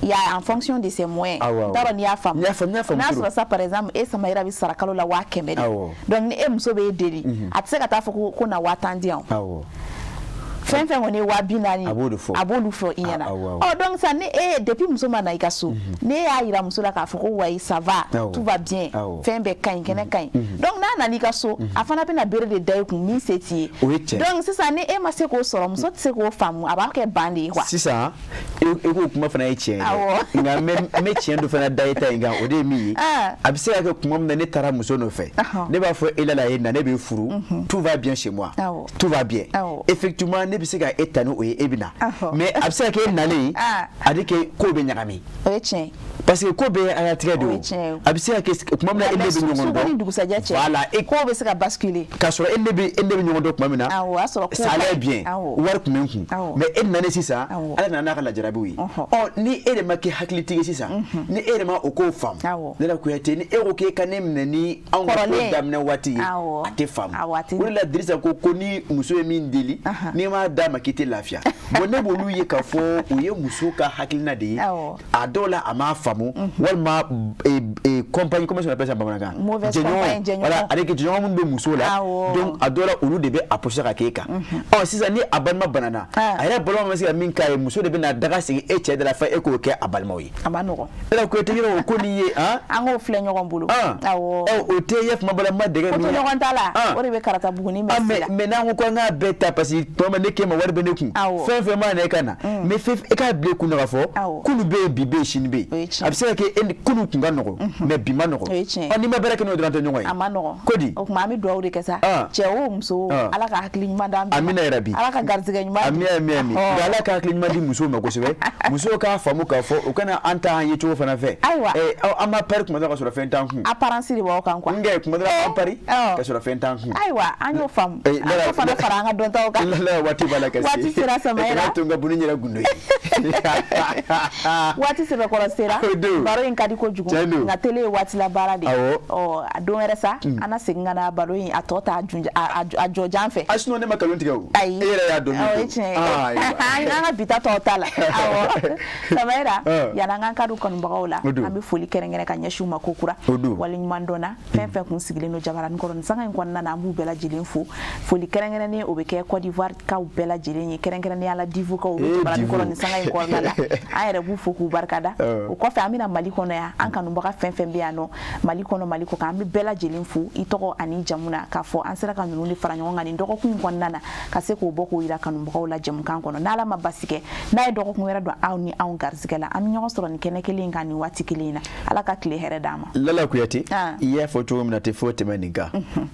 Il y a en fonction de ses moyens. Awɔ, awɔ. N t'a dɔn n'i y'a faamu. N y'a faamu, n y'a faamu N'a trop. sɔrɔ sa, par exemple, e Samayira bɛ sara kalo la 100 000 de. Donc ni e muso b'e deli, a tɛ se ka taa fɔ ko na 10 000 di yan. Fɛn fɛn kɔni ye 40 000. A b'o de fɔ. A b'olu fɔ i ɲɛna. Awɔ, awɔ. Ɔ, donc sisan, ni e, depuis muso ma na i ka so, ni e y'a yira muso la k'a fɔ ko wayi, ça va, tout va bien, fɛn bɛɛ ka ɲi, kɛnɛ ka ɲi, donc n'a nana i ka so, a fana bɛna bere de da i kun min se t'i ye. O ye tiɲɛ. Donc sisan, ni e ma se k'o sɔrɔ, muso tɛ se k'o faamu, a b'a kɛ ban de ye quoi. Sisan e k'o kuma fana ye tiɲɛ ye dɛ. Nka n bɛ tiɲɛ dɔ fana da e ta in kan, o de ye min ye, a bɛ se ka kɛ tuma min na ne taara muso nɔfɛ, ne b'a fɔ e la ye na ne bɛ furu, tout va bien chez moi, tout va bien. Effectivement, ne bɛ se ka e ta ni o ye, e bɛ na, mais a bɛ se ka kɛ e nalen, a de kɛ ko bɛ ɲagami. O ye tiɲɛ ye. Parce que ko bɛɛ ye alatigɛ de O ye. ye tiɲɛ ye. A bɛ se ka kɛ tuma min na e ne bɛ Su ɲɔgɔn ko ni dɔn, dugusajɛ cɛ, voilà, e kow bɛ se ka basculer. K'a sɔrɔ e ne bɛ ɲɔgɔn dɔn tuma min na, Awɔ, o y'a sɔrɔ ko ça allait ka ɲi. bien, wari tun bɛ n kun, mais e nalen sisan, Ala nana n'a ka lajarabiw ye. Ɔ, ni e de ma kɛ hakilitigi ye sisan, ni e de ma o kow faamu, ne la Kuyate, ni e ko k'e ka ne minɛ ni anw ka ko Kɔrɔlen. daminɛ waati ye, a tɛ faamu. O de la Dirisa ko ni muso ye min deli, n'i m'a d'a ma k'i tɛ lafiya. Bon, ne b'olu ye k'a fɔ o ye muso ka hakilina de ye. A dɔw la a m'a faamu, walima compagnie, comment on appelle ça bamanankan? Mauvaise compagnie, jɛɲɔgɔn. Voilà, ale jɛɲɔgɔn minnu bɛ muso la, donc a dɔw la olu de bɛ a pousser ka k'e kan. Ɔ, sisan ni a balima banana, a yɛrɛ balima ma se ka min k'a ye, muso de bɛ na daga sigi e cɛ da la fo e k'o kɛ a balimaw ye. A ma nɔgɔn. E la Kuyate, yɔrɔ o ko nin ye han. An k'o filɛ ɲɔgɔn bolo. Ɔ, o tɛ ye kuma bɛɛ la n ma dɛgɛ Ko min to ye. ɲɔgɔn ta la, o de bɛ karata buguni mɛn si la. Mais n'an ko k'an k'a bɛɛ ta, parce que tuma min ne k'e ma wari bɛ ne kun, fɛn fɛn ma na e ka na, mais fɛn e k'a bila i kun na k'a fɔ kunu bɛ yen, bi bɛ yen, sini bɛ yen. A bɛ se ka kɛ e ni kunu kun ka nɔgɔn, mais bi ma nɔgɔn. O ye tiɲɛ ye. Ɔ, n'i ma baara kɛ n'o dɔrɔn, an tɛ ɲɔgɔn ye. A ma nɔgɔn. Ko di? O tuma an bɛ dugawu de kɛ sa, cɛ o, muso o, Ala ka hakili ɲuman d'an bɛɛ ma. Amina yarabi. Ala ka garijɛgɛ ɲuman di. Ami, ami, ami. Nka Ala ka hakili ɲuman di musow ma kosɛbɛ. Musow k'a faamu k'a fɔ u kana an ta an ye cogo fana fɛ. Ayiwa. An ma pari kuma dɔ ka sɔrɔ fɛn t'an kun. Apparence de b'aw kan quoi. Nka kuma dɔ la an pari ka sɔrɔ fɛn t'an kun. Ayiwa, an y'o faamu. An k'o fana fara an ka dɔntaw kan. Lala, waati b'a la ka se. Waati sera, Samayira. Kana to n ka bunu n yɛrɛ gundo ye. Waati sɛbɛkɔrɔ sera. O don. Baro in ka di kojugu. Tiɲɛ don. Nka tele ye waati la baara de ye. Ɔ, a don wɛrɛ sa, an na segin ka na baro in a tɔ ta a jɔjan fɛ. A, sinon ne ma nkalon tigɛ o. Ayi. E yɛrɛ y'a dɔn min Awɔ, o don. ye tiɲɛ ye. Ayiwa. An ka bi ta tɔw ta la. Awɔ, Samayira, yan'an k'an ka don kanubagaw la, O don. an bɛ foli kɛrɛnkɛrɛn ka ɲɛsin u ma ko kura. O don. Waleɲuman dɔn na fɛn fɛn kun sigilen don jabaranin kɔrɔ nin sanga in kɔnɔna na, an b'u bɛɛ lajɛlen fo. Foli kɛrɛnkɛrɛnnen, o bɛ kɛ Côte d'Ivoire kaw bɛɛ lajɛlen ye, kɛrɛnkɛrɛnnenya la Divo kaw bɛ jabaranin Divo. kɔrɔ nin sanga in kɔnɔna la. An yɛrɛ b'u fo k'u barikada. O kɔfɛ, an bɛna Mali kɔnɔ yan, an kanubaga fɛn fɛn bɛ yan nɔ, Mali kɔnɔ, Mali kɔ kan, an bɛ bɛɛ lajɛlen fo i tɔgɔ ani jamu na, k'a fɔ an sera ka ninnu de fara ɲɔgɔn kan nin dɔgɔkun in kɔnɔna na, ka se k'o bɔ k'o yira kanubagaw la jɛmukan kɔnɔ. N'Ala ma basi kɛ, n'a ye dɔgɔkun wɛrɛ don aw ni anw garisɛgɛ la, an bɛ ɲɔgɔn sɔrɔ nin kɛnɛ kelen in kan nin waati kelen in na. Ala ka tile hɛrɛ d'an ma. Lala Kuyate, i y'a fɔ cogo min na, tɛ foyi tɛmɛ nin kan.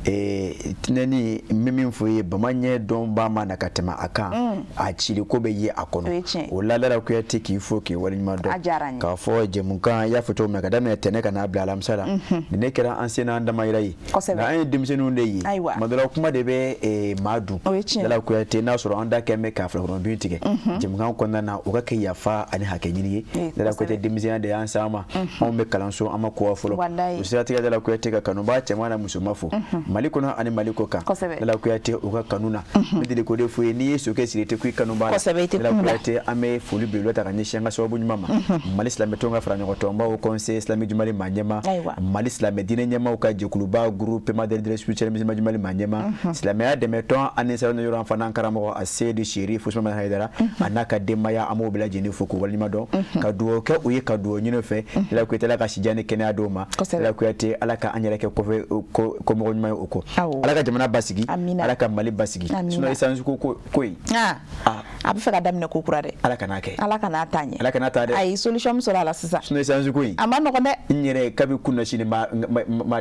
Tɛnɛni, n bɛ min fɔ i ye, bama ɲɛ dɔnba ma na ka tɛmɛ a kan, a cili ko bɛ ye a O ye kɔnɔ. tiɲɛ ye. O la, Lala Kuyate, k'i fo k'i waleɲuman dɔn. A diyara n ye. K'a fɔ jɛmukan, i y'a fɔ cogo min na, ka daminɛ tɛnɛ ka n'a bila alamisa la, nin ne kɛra an sen n'an damayira ye. Nka an ye denmisɛnninw de ye. Tuma dɔ la, kuma de bɛ maa dun. O ye tiɲɛ ye. Lala Kuyate, n'a sɔrɔ an da kɛn bɛ k'a filakɔnɔdun tigɛ jɛmukan kɔnɔna na, o ka kɛ yafa ani hakɛ ɲini ye. Lala Kuyate, denmisɛnya de y'an s'an ma. Anw bɛ kalanso, an ma kɔgɔ fɔlɔ. O siratigɛ, Lala Kuyate, ka kanubaa cɛman na musoman fo Mali kɔnɔ ani Mali kɔ kan. Lala Kuyate, u ka kanu na, n bɛ deli k'o de f'u ye: n'i ye sokɛ siri, i tɛ ku i kanubaa la. Kosɛbɛ, i tɛ Lala kun la. Kuyate, an bɛ foli belebele ta ka ɲɛsin an ka sababu ɲuman ma, Mali silamɛtɔn ka fara ɲɔgɔn tɔnbaw, Conseil islamique du Mali maa ɲɛma, Mali silamɛ diinɛ ɲɛmaw ka jɛkuluba, Groupement des leaders spirituels musulmans du Mali maa ɲɛma, silamɛya dɛmɛtɔn ani sɛbɛn yɔrɔ an fana karamɔgɔ a Seyidi Sherif Usman Hayidara a n'a ka denbaya, an b'o bɛɛ lajɛlen fo k'u waleɲuman dɔn, ka dugawu kɛ u ye, ka dugawu ɲini u fɛ. Lala Kuyate, Ala ka sijan ni kɛnɛya d'u ma. Lala Kuyate, Ala ka an yɛrɛ kɛ kɔfɛ kɔmɔgɔ ɲuman ye o kɔ. Ala ka jamana basigi, Ala ka Mali basigi. Sinon essence ko in, A bɛ fɛ ka daminɛ ko kura dɛ. Ala kan'a kɛ. Ala kana taa ɲɛ. Ala kana taa dɛ. Ayi, solution min sɔrɔ a la sisan. Sinon essence ko in, A ma nɔgɔn dɛ. N yɛrɛ kabi kunna sini ma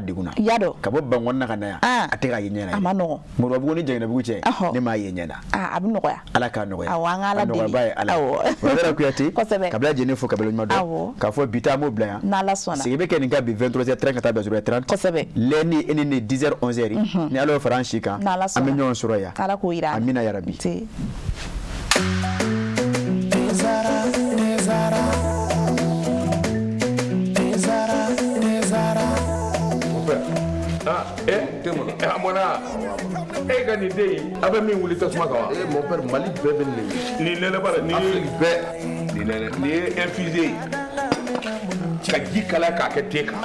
degun na. I y'a dɔn. Ka bɔ Bankɔni na ka na yan, a tɛ k'a ye ɲɛ na. A ma nɔgɔn. Moribabugu ni Jɛnɛbugu cɛ, ne m'a ye ɲɛ na. A bɛ nɔgɔya. Ala k'a nɔgɔya. Awɔ, an ka Ala A deli. nɔgɔyaba ye Ala ye. Lala Kuyate, kabila jɛnɛ fo, kabila ɲuman dɔn, k'a fɔ bi ta an b'o bila yan. N'Ala sɔnna. Sigi bɛ kɛ nin kan bi 23h30 ka taa bila 0h30. Lundi, e ni ne, 10h 11h, ni Ala y'o fara an si kan, N'Ala an bɛ sɔnna. ɲɔgɔn sɔrɔ yan. Ala k'o yira an na. Amina yarabi. Tezara, Tezara, Tezara, Tezara. Mon père. Ah, eh, a mɔna. E ka nin den in, a bɛ min wuli tasuma kan wa? Eh mon père, Mali bɛɛ bɛ nin de. Nin nɛnɛ b'a la, nin ye Afrique bɛɛ. Nin nɛnɛ, nin ye infusé ye. Ka ji kalaya k'a kɛ te kan.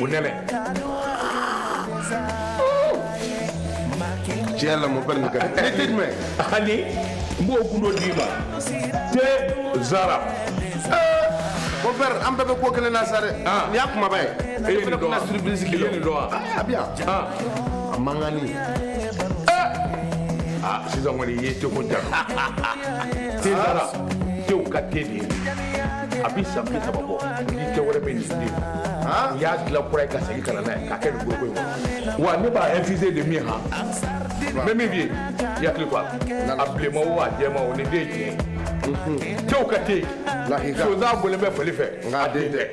O nɛnɛ. Tiɲɛ yɛrɛ la mon père nin ka di. Ni te jumɛn? Ani n b'o gundo d'i ma. Te Zara. Mon père, an bɛɛ bɛ ko kelen na sa dɛ. Nin y'a kumaba ye. E ye nin dɔn wa? Surprise I ye nin dɔn wa? A bɛ yan. A mankanni. Ah, sisan kɔni i ye teko jaabi. Te Zara, tew ka te de ye. A bɛ san 30 bɔ. Ni te wɛrɛ bɛ nin den. U y'a dilan kura ye ka segin ka na n'a ye k'a kɛ nin foroko in kɔnɔ. Wa ne b'a infuser de min han. N bɛ min f'i ye, i hakili to a la. A bilenman o a jɛman o, nin den ye tiɲɛ ye. Tew ka te. Sonsan bɔlen bɛ fali fɛ. A den tɛ.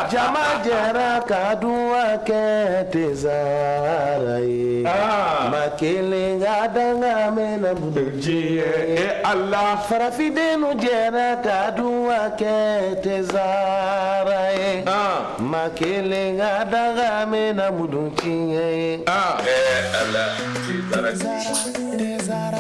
Jama jɛra ka duwa kɛ tezara ye. Ma kelen ka danga mɛnna diɲɛ e Ala. Farafindenw jɛra ka duwa kɛ tezara ye. Ma kelen ka danga mɛnna mudun tiɲɛ ye. Ala, tezara.